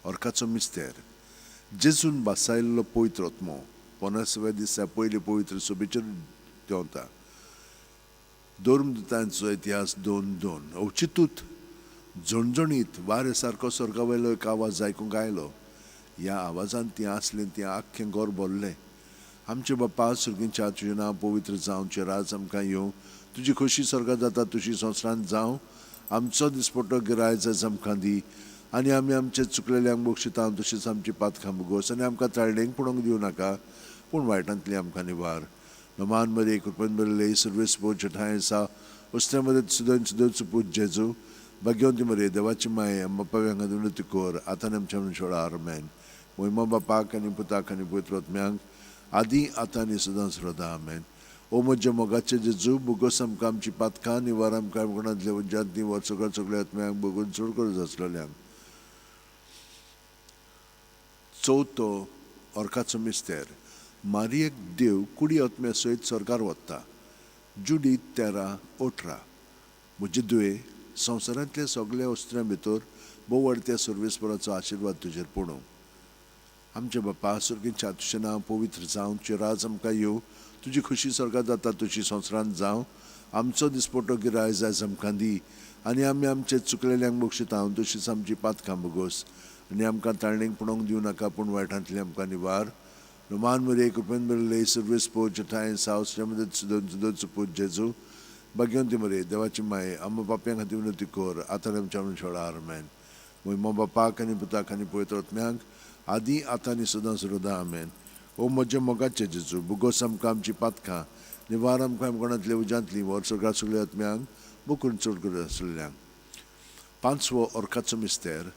ऑर्काचो मिस्तेर, जेजून बासायल्लो पवित्र आत्मो 50व्या दिसा पयले पवित्र सभेचेर देंवता. धर्मदूतांचो इतिहास 2:2. अवचितूत झणझणीत वारे सारको स्वर्गा वयलो एक आवाज आयकूंक आयलो. ह्या आवाजान ती आसलें तें आख्खें घर भरलें. आमचे बापा सुर्गींच्या, तुजें नांव पवित्र जावं, तुजें राज आमकां येवं, तुजी खोशी स्वर्गात जाता तुजी संवसारांत जावं. आमचो दिसपटो गिरायज आयज आमकां दी, आनी आमी आमचे चुकलेल्यांक बक्षिता तशीच आमची पातखां बोगोस, आनी आमकां ताळणेक पडोवंक दिवं नाका, पूण वायटांतली आमकां निवार. नमान मरे कृपेन बरले सर्वेस पोच ठांय आसा वस्त्र्या मदत सुदैव सुदैवचो पूत जेजू, भाग्यवंती मरे देवाची माय, आमकां पाव्यांक विनवती कर, आतां आनी आमच्या मरणाच्या वेळार आमेन. मोहिमा बापाक आनी पुताक आनी पवित्र आत्म्यांक, आदी आतां आनी सदां सर्वदा आमेन. ओ म्हज्या मोगाचे जेजू, बोगोस आमकां आमची पातकां निवार, आमकां कोणांतल्या उज्यांतली वर सगळ्या सगळ्या आत्म्यांक बोगून चड गरज आसलेल्यांक. चवथो ऑर्काचो मिस्तेर, मारियेक देव कुडी आत्म्या सयत स्वर्गार वता. जुडी 13:18. म्हजे दुये, संवसारांतल्या सगळ्या वस्त्रां भितर भोव वाडत्या सर्वेस्पराचो आशिर्वाद तुजेर पडूं. आमचे बापा सुर्गींच्या, तुजें नांव पवित्र जावं, तुजें राज आमकां येवं, तुजी खोशी स्वर्गात जाता तुजी संवसारांत जावं. आमचो दिसपटो गिरायज आयज आमकां दी, आनी आमी आमचे चुकलेल्यांक बक्षिता तशीच आमची पातकां भोगोस आनी आमकां ताळणेक पणोवंक दिवं नाका पूण वायटांतली आमकां निवार. नुमान मरे कृपेन बरले सर्वेस पोच ठांय सावस सुदोन पूत जेजू भाग्यवंती मरे देवाची माये आमकां पापयां खातीर विनवती कर आतां आमच्या वेळार. आमेन. मोहिमा बापाक आनी पुताक आनी पवित्र आत्म्याक आदी आतां आनी सदां सर्वदा. आमेन. ओ म्हज्या मोगाचे जेजू भुगोस आमकां आमची पातकां निवार आमकां कोणांतले उज्यांतली वर सगळ्या सगळ्या आत्म्यांक बुकून चड करून आसलेल्यांक. पांचवो अर्काचो मिस्तेर.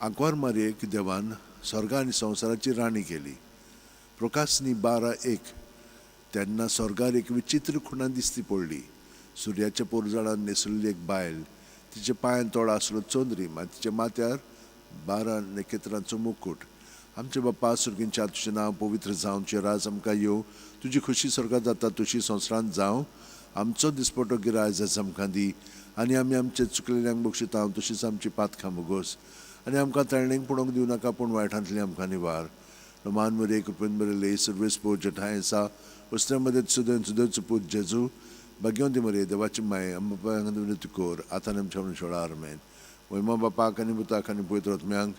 आंकवार मारयेक देवान स्वर्गा आनी संवसाराची राणी केली. प्रकाशनी 12:1. तेन्ना स्वर्गार एक विचित्र खुणा दिसती पडली. सुर्याच्या पोरजाळान न्हेसुल्ली एक बायल, तिच्या पांयान तोडा आसलो चंद्रीम आनी तिच्या माथ्यार 12 नखेत्रांचो मुकूट. आमचे बापा सुर्गींच्या तुजें नांव पवित्र जावं, तुजें राज आमकां येवं, तुजी खुशी स्वर्गात जाता तशी संवसारांत जावं. आमचो दिसपटो गिरायज आयज आमकां दी आनी आमी आमचे चुकलेल्यांक बक्षिता तशीच आमची पातकां भोगोस आनी आमकां ताळणेक पडोवंक दिवं नाका पूण वायटांतली आमकां निवार. मान मरे कृपेन बरले सर्वेस पोच ठांय आसा वस्त्रा मदत सुदन सुदोचो पूत जेजू भाग्यवंती मरे देवाची माये आमकां विनवती कर आतां आमच्या वेळार. आमेन. मोहिमा बापाक आनी पुताक आनी पवित्र आत्म्यांक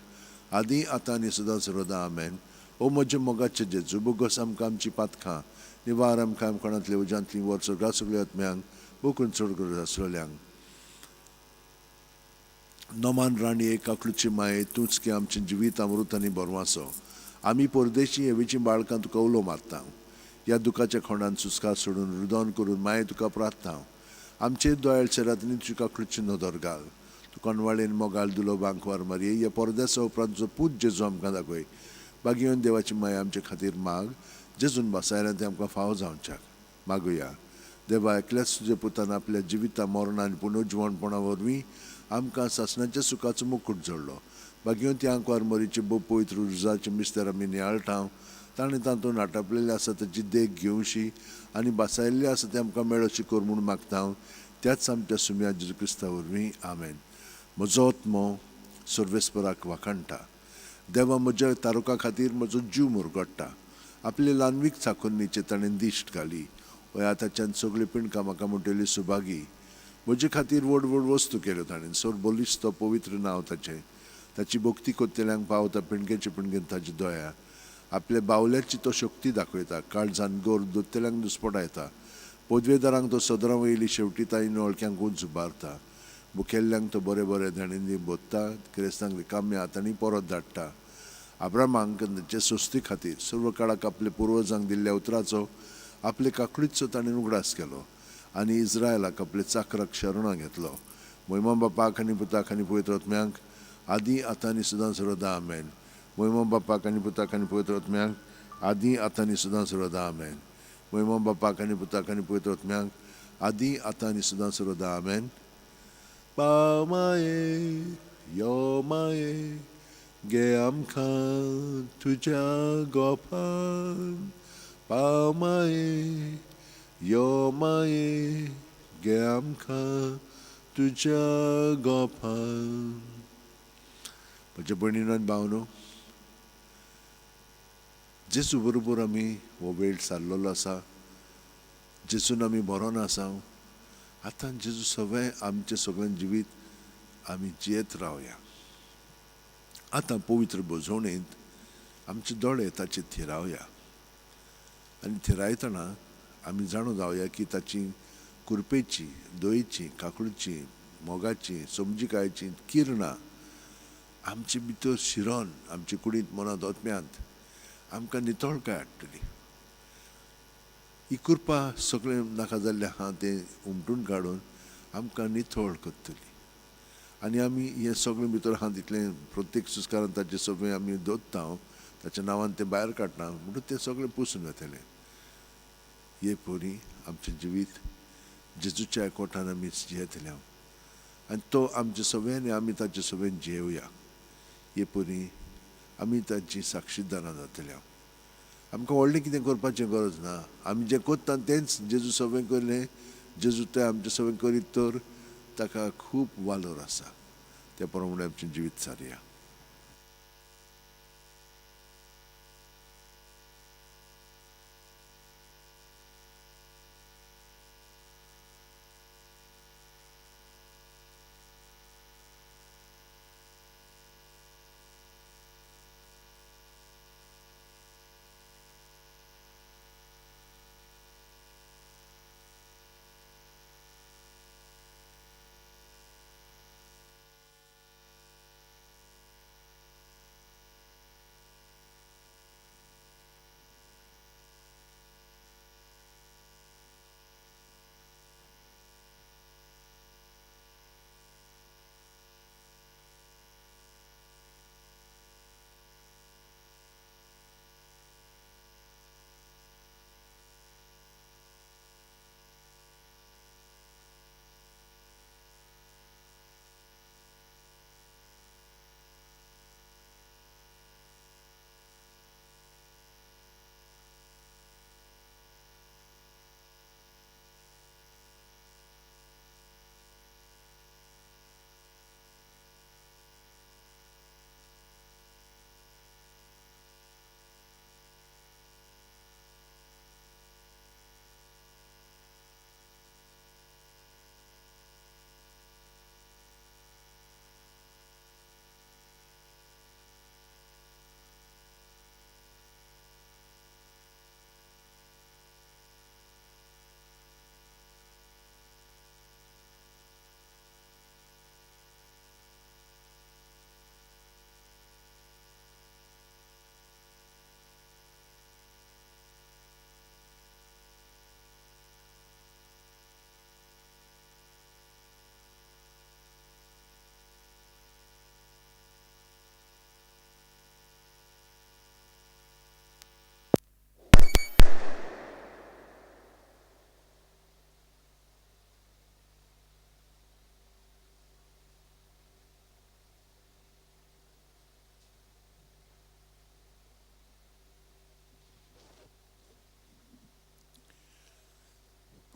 आदी आतां आनी सदां सर्वदा. आमेन. ओ म्हज्या मोगाचे जेजू भोगोस आमकां आमची पातकां निवार आमकां कोणांतले उज्यांतली वर सगळ्या सगळ्या आत्म्यांक बोकून चड गरज आसलेल्यांक. नमान राणी एक आकलूची माये तूंच की आमचें जिवीत अमृत आनी बरवासो. आमी परदेशी हेवेचीं बाळकां तुका उलो मारता. ह्या दुखाच्या खोंडान सुस्कार सोडून रुदन करून माये तुका प्रार्थना. आमचेर दोयाळ शेरांतनी तुजी काकलूची नदर घाल. तुका अनवाळेन मोगाल दुलो बांकवार मारये ह्या परदेसा उपरांत तुजो पूत जेजू आमकां दाखय. बागेवन देवाची माया आमचे खातीर माग जेजून बसायला तें आमकां फावो जावच्याक मागुया. देवा एकल्याच तुज्या पुतान आपल्या जिविता मरणां आनी पुनर्जिवणपणा वरवीं आमकां सासणाच्या सुखाचो मुकूट जोडलो. बागेवंती आंकवार मरीचे भोव पवित्र रुजाचे मिस्तर आमी नियाळटा. ताणें तातूंत आटापलेलें आसा ताची देख घेवशी आनी बासायल्लें आसा तें आमकां मेळोशी कर म्हूण मागता हांव त्याच आमच्या सुम्या जेजू क्रिस्ता वरवीं. आमेन. म्हजो आत्मो सर्वेस्पराक वाखाणटा. देवा म्हज्या तारुका खातीर म्हजो जीव मुरगडटा. आपले ल्हानवीक चाखुन्नीचेर ताणें दिश्ट घाली. हय आतांच्यान सगळीं पिंडकां म्हाका म्हणटली सुभागी. म्हजे खातीर व्हड व्हड वस्तू केल्यो ताणें. सोर बलिश्त पवित्र नांव ताचें. ताची भक्ती कोत्तेल्यांक पावता पिणगेचे पिणगेन ताची दया. आपल्या बावल्याची तो शक्ती दाखयता. काळजान गोर दोत्तेल्यांक दुस्पटायता. पदवेदारांक तो सदरां वयली शेवटी ताई वळख्यांक उंच उबारता. मुखेल्ल्यांक तो बरें बरें धणींनी बोधता. क्रिस्तांक रिकाम्या हातांनी परत धाडटा. आब्रामांक ताचे सोस्ती खातीर सर्व काळाक आपल्या पुर्वजांक दिल्ल्या उतराचो आपले काकडीचो ताणें उगडास केलो आनी इस्रायलाक आपले चाकराक शरणां घेतलो. मोहिमा बापाक आनी पुताक आनी पवित्र आत्म्यांक आदी आतां आनी सदां सर्वदा. आमेन. मोहिमा बापाक आनी पुताक आनी पवित्र आत्म्यांक आदी आतां आनी सदां सर्वदा. आमेन. मोहिमा बापाक आनी पुताक आनी पवित्र आत्म्यांक आदी आतां आनी सदां सर्वदा. आमेन. पाव माये यो माये गे आमकां तुज्या गोपान. पाव माये यो माये गे आमकां तुज्या गोपान. म्हज्या भयणीन आनी भावनो, जेजू बरोबर आमी हो वेळ सारलेलो आसा. जेजून आमी बरोन आसा. आतां जेजू सगळें आमचें सगळें जिवीत आमी जियेत रावया. आतां पवित्र भोजवणेंत आमचे दोळे ताचे थिरावया आनी थिरायतना आमी जाणून जावया की ताची कुरपेची, दयेची, काकळूची, मोगाची, समजिकायेची किरणां आमचे भितर शिरोन आमचे कुडींत, मनांत, आत्म्यांत आमकां नितळकाय हाडटली. ही कृपा सगळें नाका जाल्लें आहा तें उमटून काडून आमकां नितळ करतली आनी आमी हें सगळें भितर आहा तितलें प्रत्येक सुस्कारान ताचें सगळें आमी दवरता, ताच्या नांवान तें भायर काडटा म्हणटूच तें सगळें पुसून वतलें. हे परी आमचें जिवीत जेजूच्या एकवटान आमी जियेतले आनी तो आमचे सगळ्यांनी आमी ताचे सगळ्यान जियेवया. हे परी आमी ताची साक्षीदारां जातले. आमकां व्हडलें कितें करपाचें गरज ना. आमी जें करता तेंच जेजू सगळें केलें. जेजू तें आमचें सगळें करीत तर ताका खूब वालोर आसा. त्या प्रमाणे आमचें जिवीत सारया.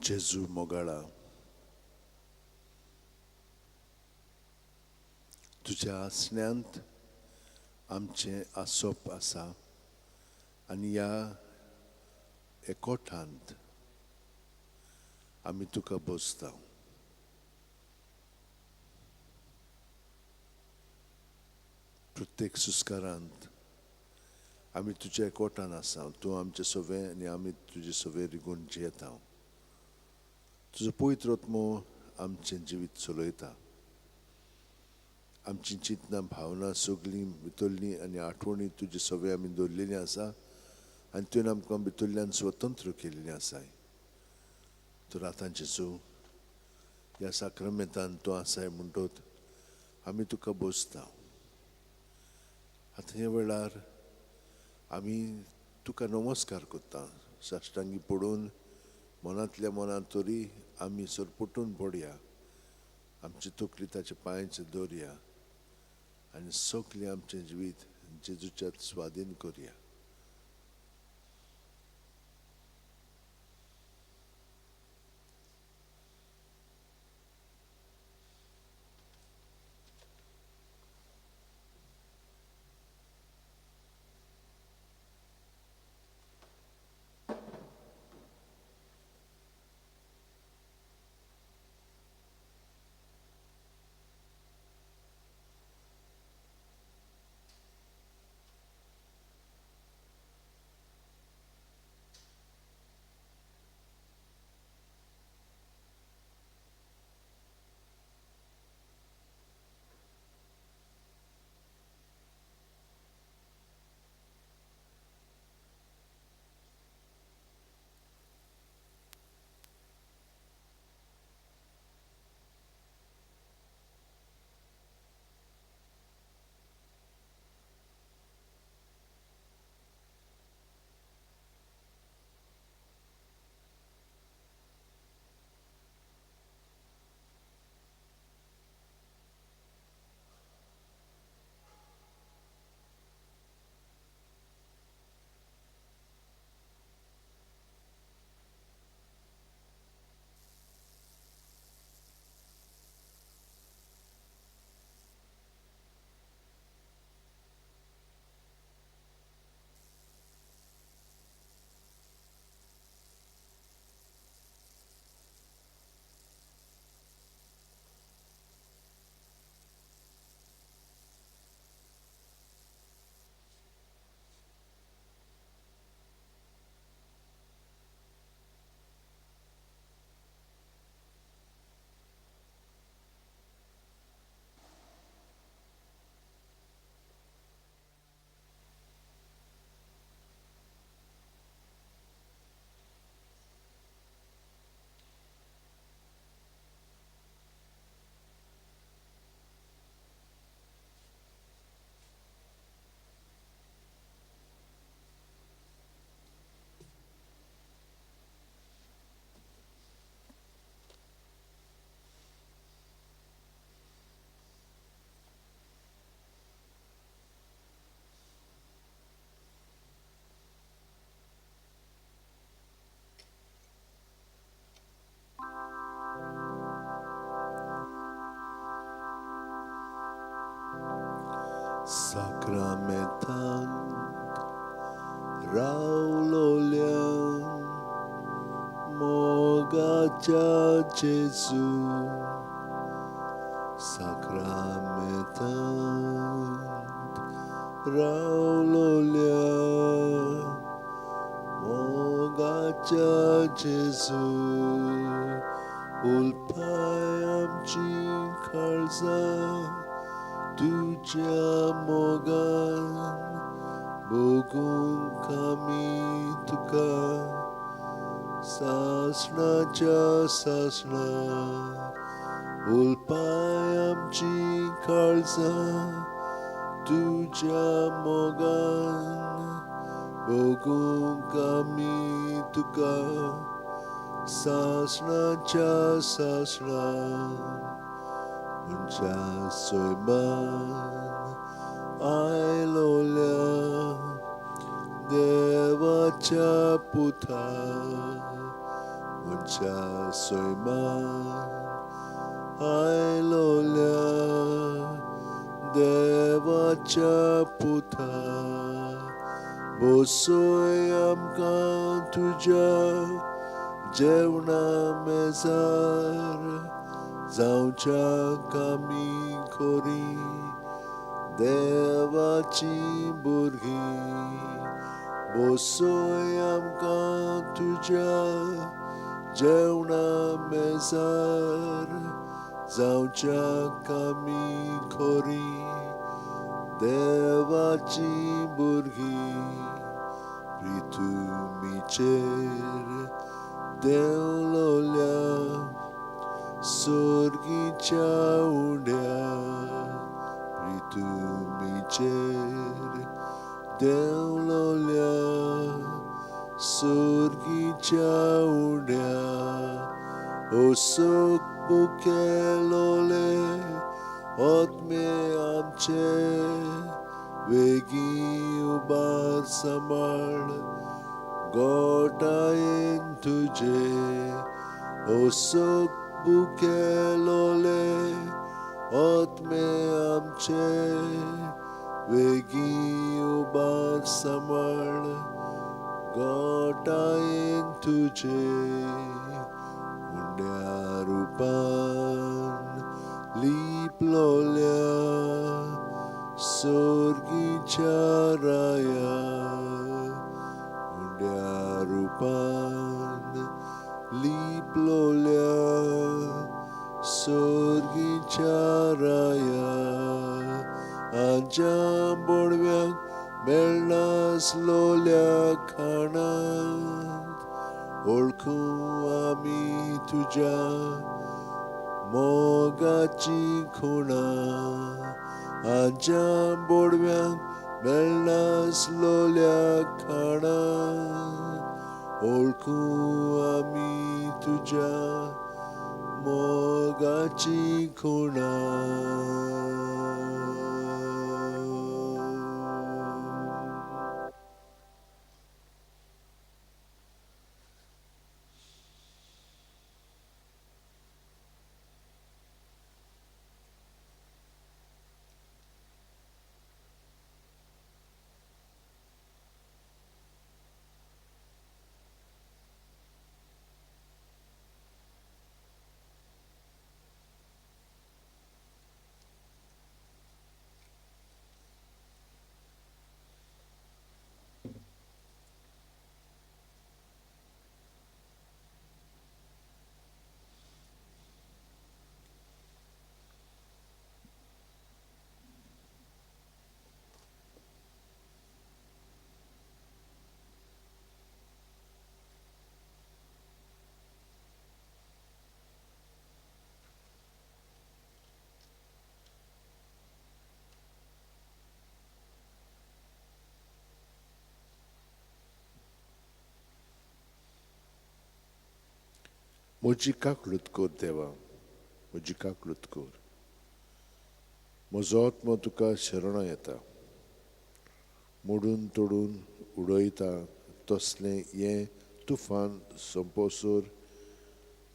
जेजू मोगाळा, तुज्या आसण्यांत आमचें आसप आसा आनी ह्या एकोठांत आमी तुका बसता. प्रत्येक सुस्कारांत आमी तुज्या एकोठान आसा. तूं आमचे सवे आनी आमी तुजे सवे रिगून जियेता. तुजो पवित्र आत्मो आमचें जिवीत चलयता. आमची चिंतना भावना सगळीं भितरलीं आनी आठवणी तुजे सवे आमी दवरलेली आसा आनी तुवें आमकां भितरल्यान स्वतंत्र केल्लें आसाय. तर आतां जेजू ह्या साक्रमेंतान तूं आसाय म्हणटत आमी तुका बसता. आतां ह्या वेळार आमी तुका नमस्कार करता. साश्टांगी पडून मनांतल्या मनांत तरी आमी सरपटून पडया. आमची तकली ताच्या पांयांचेर दवरया आनी सगळें आमचें जिवीत जेजूच्या स्वाधीन करया. साक्रामेंतांत रावलोल्या मोगाच्या जेजू, साक्रामेंतांत रावलोल्या मोगाच्या जेजू, उलपाय आमची काळजां तुज्या मोगान भोगूंक आमी तुका सासणाच्या सासणा. उलपाय आमची काळजां तुज्या मोगान भोगूंक आमी तुका सासणाच्या सासणा. मनशा सैमान आयलोल्या देवाच्या पुता, मनशा सैमान आयलोल्या देवाच्या पुता बसय आमकां तुज्या जेवणा मेजार जावच्याक आमी खरी देवाची भुरगीं बसय आमकां तुज्या जेवणा मेजार जावच्याक आमी खरी देवाची भुरगीं पृथ्वीचेर देंवलोल्या सर्गीच्या उड्या पृथ्वीचेर देंवलोल्या सर्गीच्या उड्या असोक बुकेलोले आत्मे आमचे वेगीं उबार सांबाळ गोटायेन तुजे असोक बुकेलोले आत्मे आमचे वेगीं उबार सांबाळ गोटायेन तुजे उंड्या रुपान लिपलोल्या सर्गीच्या राया उंड्या रुपान लिपलोल्या सर्गीच्या राया आज्या बोडव्यांक मेळनासलोल्या खाणांत वळखूं आमी तुज्या मोगाची खुणां आज्या बोडव्यांक मेळनासलोल्या खाणां वळखूं आमी तुज्या मोगाची खुणां. म्हजी काकळूत कर देवा, म्हजी काकळूत कर. म्हजो आत्मो तुका शरणां येता, मोडून तोडून उडयता तसलें हें तुफान सोंपोसर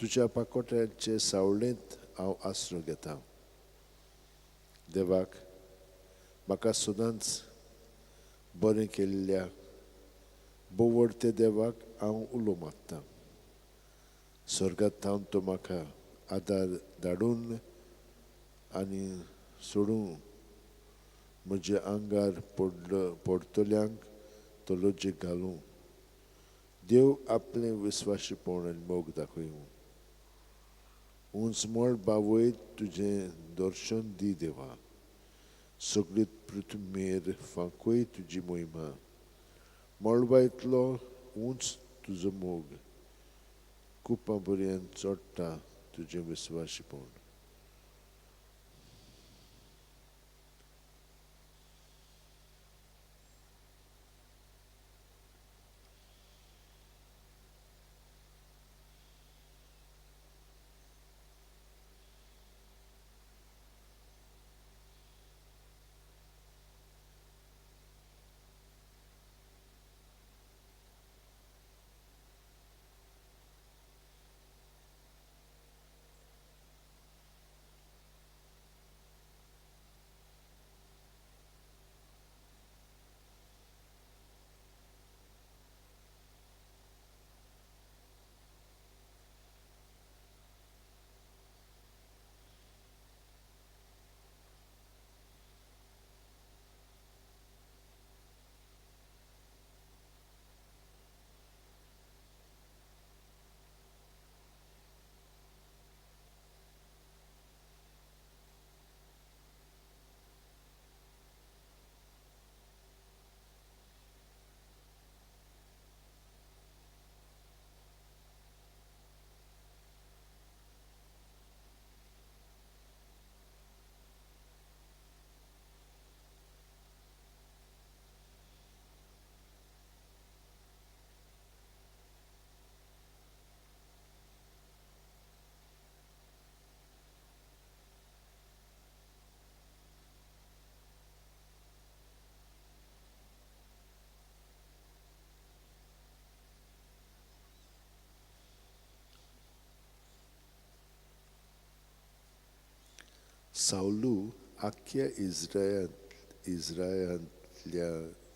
तुज्या पाकोट्याचे सावळेंत हांव आसरो घेता. देवाक म्हाका सदांच बरें केल्ल्या बोवडते देवाक हांव उलो मारता. स्वर्गांत थावन तो म्हाका आदार धाडून आनी सोडूं म्हज्या आंगार पडटल्यांक तो लजेक घालूं. देव आपलें विस्वाशीपण आनी मोग दाखयूं. उंच मळबा वयर तुजें दर्शन दी देवा, सगळी पृथ्वीर फांकय तुजी मोहिमा. मळबा इतलो उंच तुजो मोग, कुपां पर्यंत चडटा तुजें विस्वाशीपण. सावलू आख्या इस्रायलांतल्या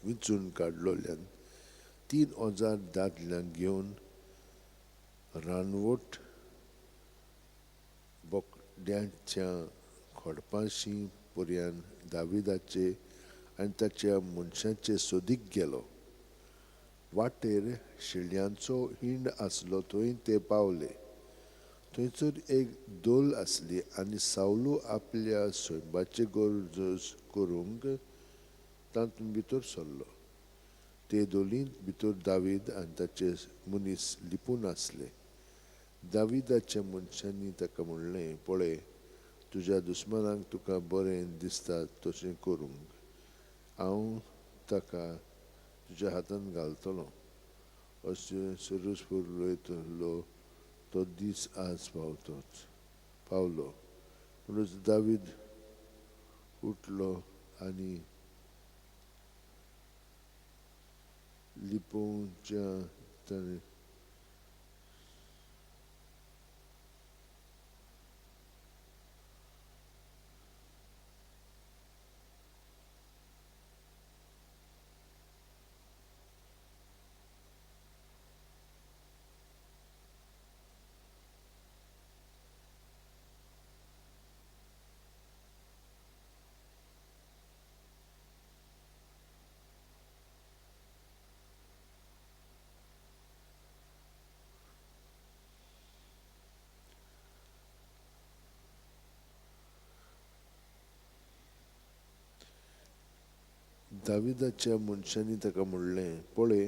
विंचून काडलोल्यान 3000 दादल्यांक घेवन रानवट बोकड्यांच्या खडपाशी पर्यान दाविदाचे आनी ताच्या मनशाचे सोदीक गेलो. वाटेर शेळयांचो हिंड आसलो थंय ते पावले. थंयसर एक दोल आसली आनी सावलू आपल्या सैबाचे गरज करूंक तातूंत भितर सरलो. ते दोलींत भितर दावीद आनी ताचे मनीस लिपून आसले. दाविदाच्या मनशांनी ताका म्हणलें, पळय, तुज्या दुस्मानाक तुका बरें दिसता तशें करूंक हांव ताका तुज्या हातांत घालतलो. अशें सर्वस्वर उलयतलो तो दीस आज पावलो. म्हणून दावीद उठलो आनी लिपोवच्या ताणें दाविदाच्या मनशांनी ताका म्हणलें, पळय,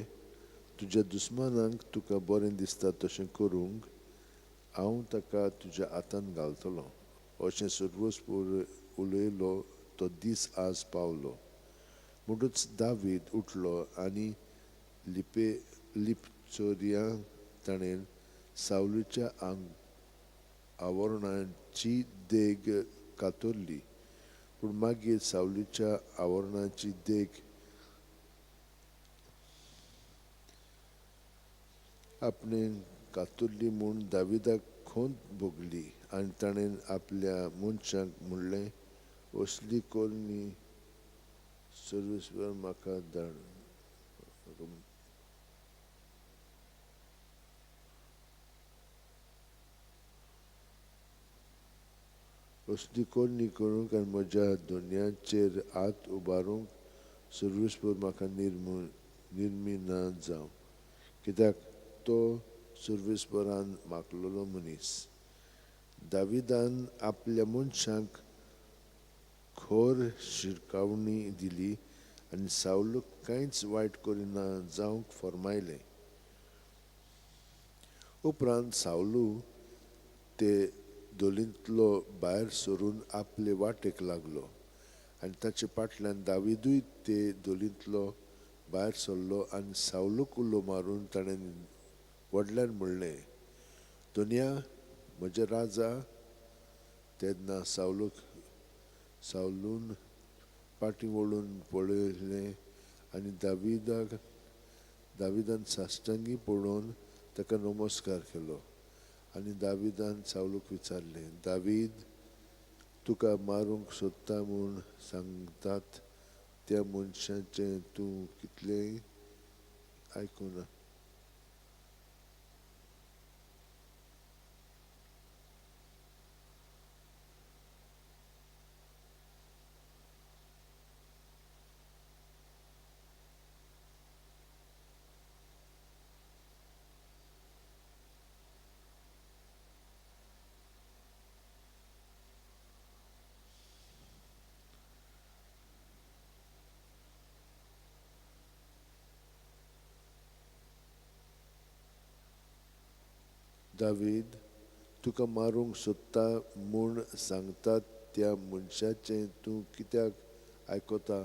तुज्या दुस्मानाक तुका बरें दिसता तशें करूंक हांव ताका तुज्या हातांत घालतलो. अशें सर्वस्वर उलयलो तो दीस आज पावलो. म्हणटूच दावीद उठलो आनी लिपचोरयां ताणें सावलूच्या आवरणाची देग कातरली. पूण मागीर सावलीच्या आवरणाची देग आपणें कातरली म्हूण दाविदाक खंत भोगली आनी ताणें आपल्या मनशांक म्हणलें, असली करणी सर्वेस्पर म्हाका धाड. असली करणी करूंक आनी म्हज्या दोनयांचेर हात उबारूंक सर्वेस्पर म्हाका निर्मिना जावं, कित्याक तो सर्वेस्परान मागलेलो मनीस. दाविदान आपल्या मनशांक खर शिरकावणी दिली आनी सावलूक कांयच वायट करिना जावंक फर्मायलें. उपरांत सावलू ते दोलींतलो भायर सरून आपले वाटेक लागलो आनी ताचे फाटल्यान दाविदूय ते दोलींतलो भायर सरलो आनी सावलूक उलो मारून ताणें व्हडल्यान म्हणलें, दोनया म्हज्या राजा. तेन्ना सावलून फाटीं वळून पळयलें आनी दाविदान साश्टांगी पळोवन ताका नमस्कार केलो. आनी दाविदान सावलूक विचारलें, दावीद, तुका मारूंक सोदता म्हूण सांगतात त्या मनशाचें तूं कितलेंय आयकुना. दावीद, तुका मारूंक सोदता म्हूण सांगतात त्या मनशाचें तूं कित्याक आयकता?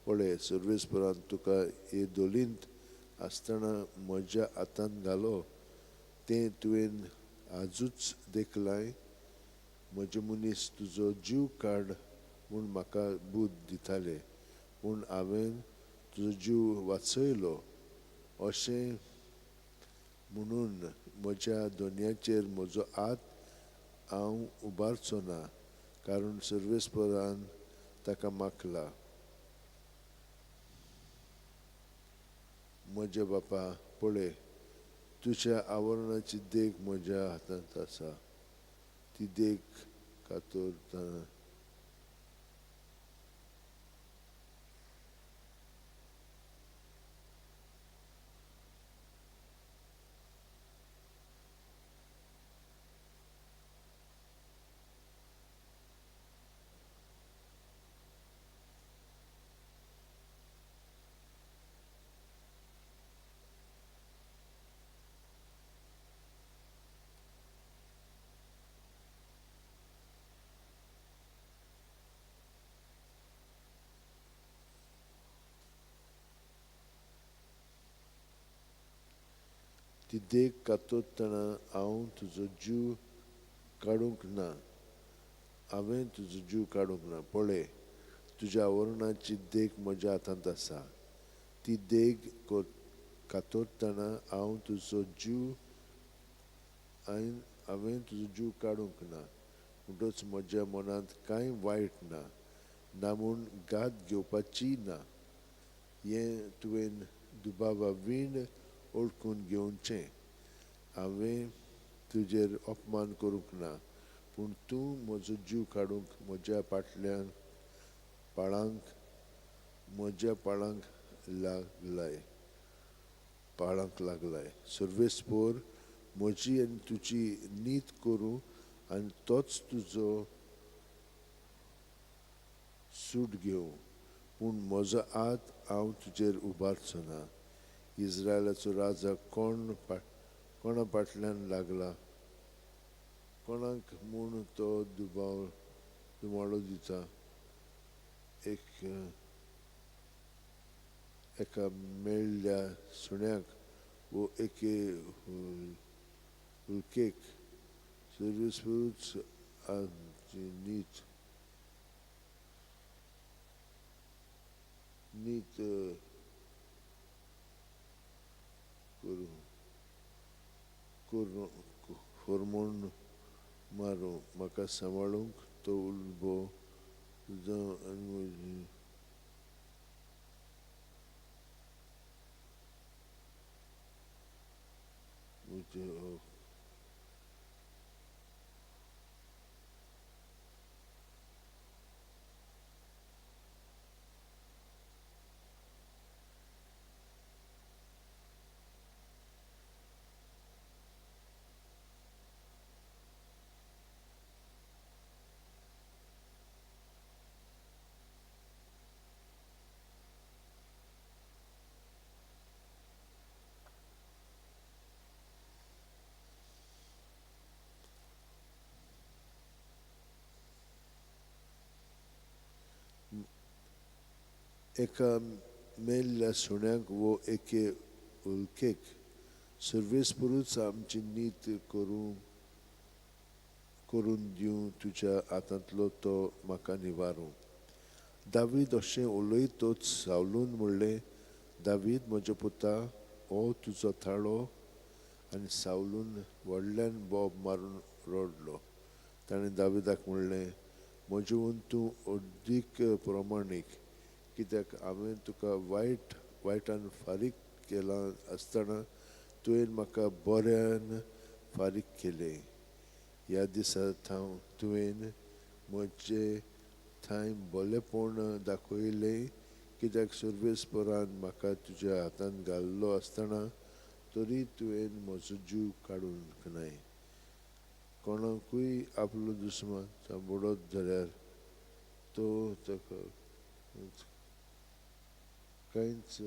पळय, सर्वेस्परान तुका हे दोलींत आसतना म्हज्या हातांत घालो तें तुवें आजूच देखलाय. म्हजे मनीस तुजो जीव काड म्हूण म्हाका बूद दिताले, पूण हांवें तुजो जीव वाचयलो. अशें म्हणून म्हज्या दोनयाचेर म्हजो हात हांव उबारचो ना, कारण सर्वेस्परान ताका माखला. म्हज्या बापा, पळय, तुज्या आवरणाची देख म्हज्या हातांत आसा, ती देख कातरतना ती देख कातरतना हांव तुजो जीव काडूंक ना, हांवें तुजो जीव काडूंक ना. पळय, तुज्या आवरणाची देख म्हज्या हातांत आसा, ती देख कातरतना हांव तुजो जीव हांवें तुजो जीव काडूंक ना. म्हणटच म्हज्या मनांत कांय वायट ना, ना म्हूण घात घेवपाची ना. हें तुवें दुबावा वीण ओळखून घेवचें. हांवें तुजेर अपमान करूंक ना, पूण तूं म्हजो जीव काडूंक म्हज्या फाटल्यान पाळांक म्हज्या पाळांक लागलाय. सर्वेस्पर म्हजी आनी तुजी नीत करूं आनी तोच तुजो सूट घेवं, पूण म्हजो हात हांव तुजेर उबारचो ना. इस्रायलाचो राजा कोणा फाटल्यान लागला, कोणाक म्हूण तो दुमाळो दिता? एका मेळ्ळ्या सुण्याक वो एके हुलकेक. सर्वेस्परूच आमची नीत नीत करूं होरमोन मारूं, म्हाका सांबाळूंक तो उलबो जावं आनी म्हजी एका मेल्ल्या सुण्याक वो एके उलकेक. सर्वेस्परूच आमची नीत करून दिवं, तुज्या हातांतलो तो म्हाका निवारूं. दावीद अशें उलयतच सावलून म्हणलें, दावीद म्हज्या पुता, हो तुजो थाळो. आनी सावलून व्हडल्यान बोब मारून रडलो. ताणें दावीदाक म्हणलें, म्हजें तूं अदीक प्रमाणीक, कित्याक हांवें तुका वायटान फारीक केलां आसतना तुवें म्हाका बऱ्यान फारीक केलें. ह्या दिसा तुवें म्हजे थंय बरेपण दाखयलें, कित्याक सर्वेस्परान म्हाका तुज्या हातान घाल्लो आसतना तरी तुवें म्हजो जीव काडूंक नाय. कोणाकूय आपलो दुस्मान सांबडत जाल्यार तो ताका कांयच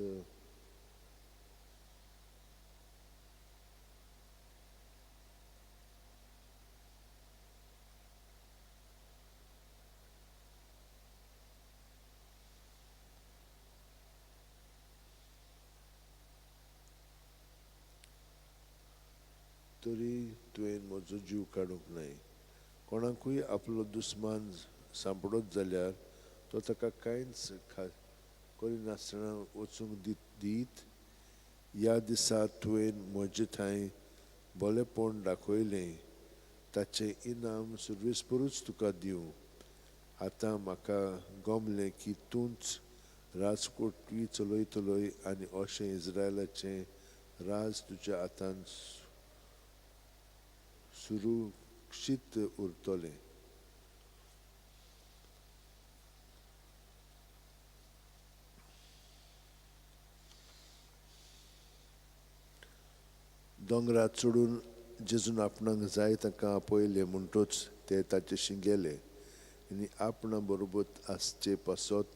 तरी तुवें म्हजो जीव काडूंक नाय. कोणाकूय आपलो दुस्मान सांपडत जाल्यार तो ताका कांयच करिनासतना वचूंक दीत. ह्या दिसा तुवें म्हजे थंय बरेपण दाखयलें, ताचें इनाम सर्वेस्परूच तुका दिवं. आतां म्हाका गमलें की तूंच राजकोटवी चलयतलोय आनी अशें इस्रायलाचें राज तुज्या हातान सुरक्षीत उरतलें. दोंगरार चडून जेजून आपणाक जाय तांकां आपयले म्हणटच ते ताचेशी गेले आनी आपणा बरोबर आसचे पासत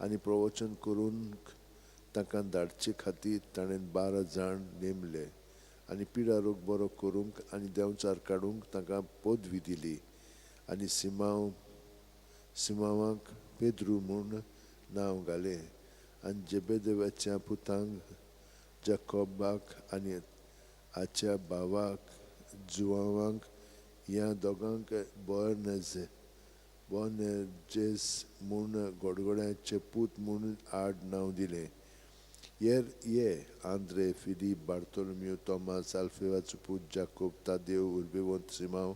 आनी प्रवचन करूंक तांकां धाडचे खातीर ताणें 12 जाण नेमले आनी पिडा रोग बरो करूंक आनी देंवचार काडूंक तांकां पदवी दिली आनी सिमांवाक पेद्रू म्हूण नांव घालें आनी जेबेदेवाच्या पुतांक जाकोबाक आनी हाच्या भावाक जुवांवाक ह्या दोगांक बोनेर्जेस म्हूण गोडगोड्याचे पूत म्हूण आड नांव दिलें. ये आंद्रे, फिलीप, बार्तोलोमियो, तोमास, आल्फेवाचो पूत जाकोब, तादेव, उर्बेवंत सिमांव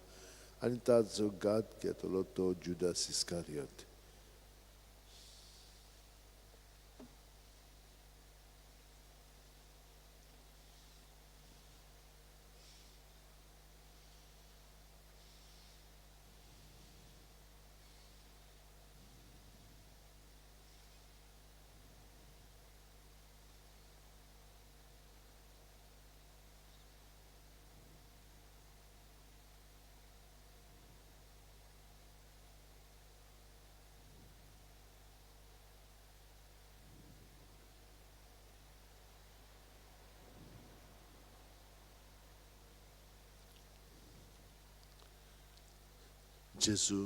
आनी ताचो घात घेतलो तो जुदास इस्कारियोत. जेजू,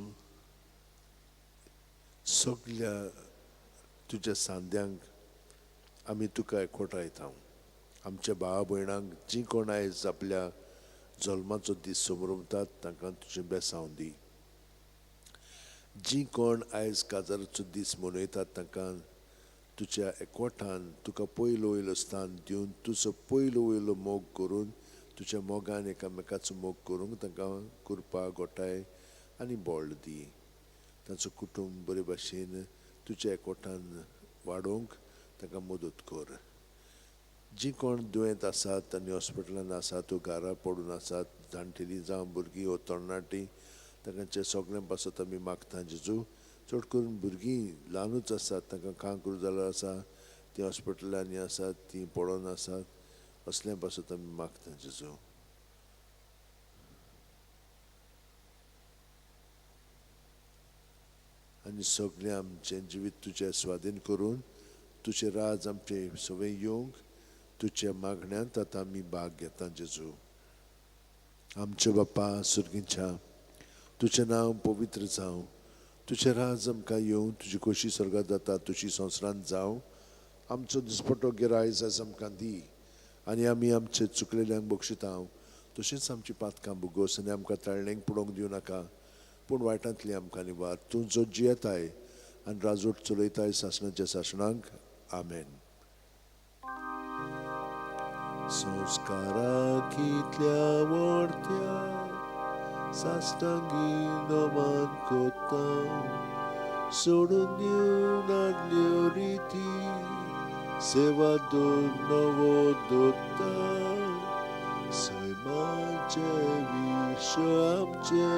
सगल्या तुज्या सांद्यांक आमी तुका एकवटायता. आमच्या भावा भयणांक जीं कोण आयज आपल्या जल्माचो दीस समरमतात तांकां तुजें बेसांव दी. जीं कोण आयज काजाराचो दीस मनयतात तांकां तुज्या एकवटान तुका पयलो वयलो स्थान दिवन तुजो पयलो वयलो मोग करून तुज्या मोगान एकामेकाचो मोग करूंक तांकां कृपा गोठाय आनी बळ दी. तांचो कुटुंब बरे भाशेन तुज्या एकवटान वाडोवंक तांकां मदत कर. जीं कोण दुयेंत आसात आनी हॉस्पिटलान आसात वो घरा पडून आसात, जाणटेलीं जावं भुरगीं वो तरणाटीं, तांकां सगळ्यां पासत आमी मागता जेजू. चड करून भुरगीं ल्हानूच आसात, तांकां कांक्र जाल्लो आसा, तीं हॉस्पिटलांनी आसात, तीं पडोन आसात, असल्या पासत आमी मागता जेजू. आनी सगळें आमचें जिवीत तुजें स्वाधीन करून तुजें राज आमचें सगळें येवंक तुज्या मागण्यांत आतां आमी भाग घेता जेजू. आमच्या बापा सुर्गींच्या, तुजें नांव पवित्र जावं, तुजें राज आमकां येवं, तुजी खोशी स्वर्गांत जाता तुजी संवसारांत जावं. आमचो दिसपटो गिरायज आयज आमकां दी आनी आमी आमचे चुकलेल्यांक बक्षिता तशेंच आमची पातकां भुगोस आनी आमकां ताळणेक पडोवंक दिवं नाका, पूण वायटांतली आमकां निवार. तूं जो जियेताय आनी राजवट चलयताय सासणाच्या सासणांक. आमेन. संस्कारा कितल्या व्हडत्या साश्टांगी नमन कोता, सोडून दिवन आदल्यो रिती सेवा दोर नवो दोता, सैमाचे विश आमचे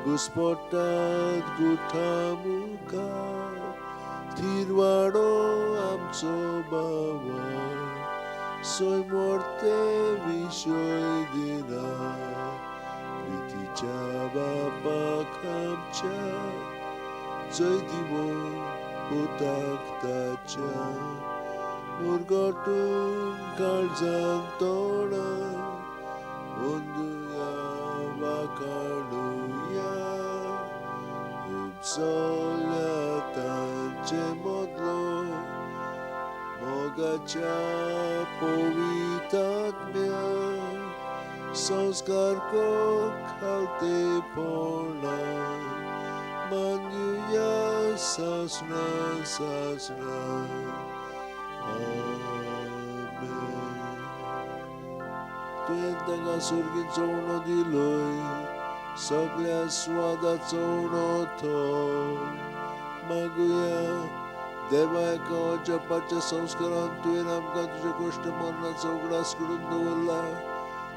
घुस्पटात गुठा मुखार, थिरवाडो आमचो बाबा सैमोर्ते विशय दिना, प्रितीच्या बापाक आमच्या जय दिवो पुताक ताच्या, मुरगटून काळजान तोडा अंदुया वाकाणुया, उपसल्या तांचे मदलो मोगाच्या पवितात्म्या, संस्कार खालतेपणा मानुया सासणा सासणा. आमेन. तुवें तांकां सुर्गीचो उणो दिलोय, सगळ्या स्वादाचो उणो तो. मागुया. देवा, एका अजापाच्या संस्कारान तुवें आमकां तुज्या कश्ट मरणाचो उगडास करून दवरला,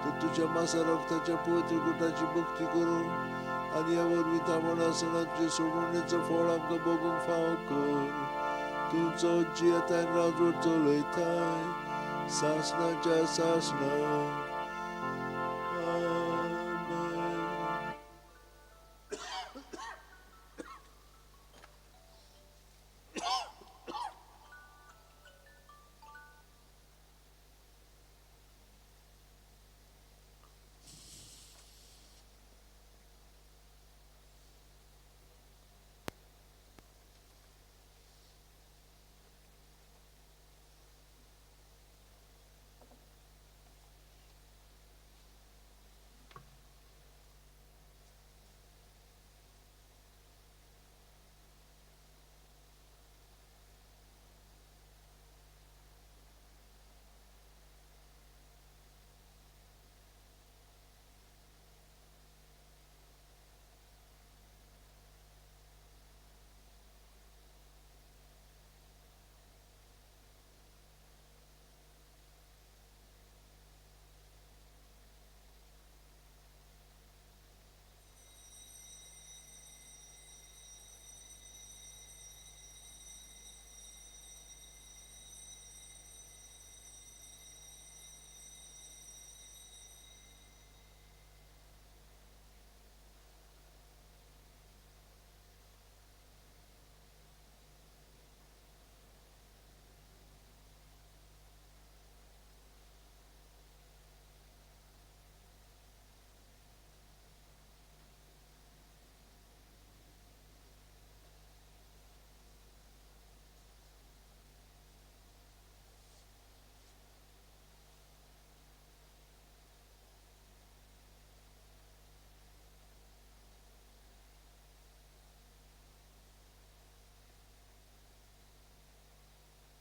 तर तुज्या मासा रक्ताच्या पवित्र गुटाची भक्ती करूंक आनी ह्या वरवीं तामण आसतना तुजे सोडवणेचो फळ आमकां भोगूंक फावो कर. तुजो जियेताय राजवट चलयताय सासणाच्या सासणा.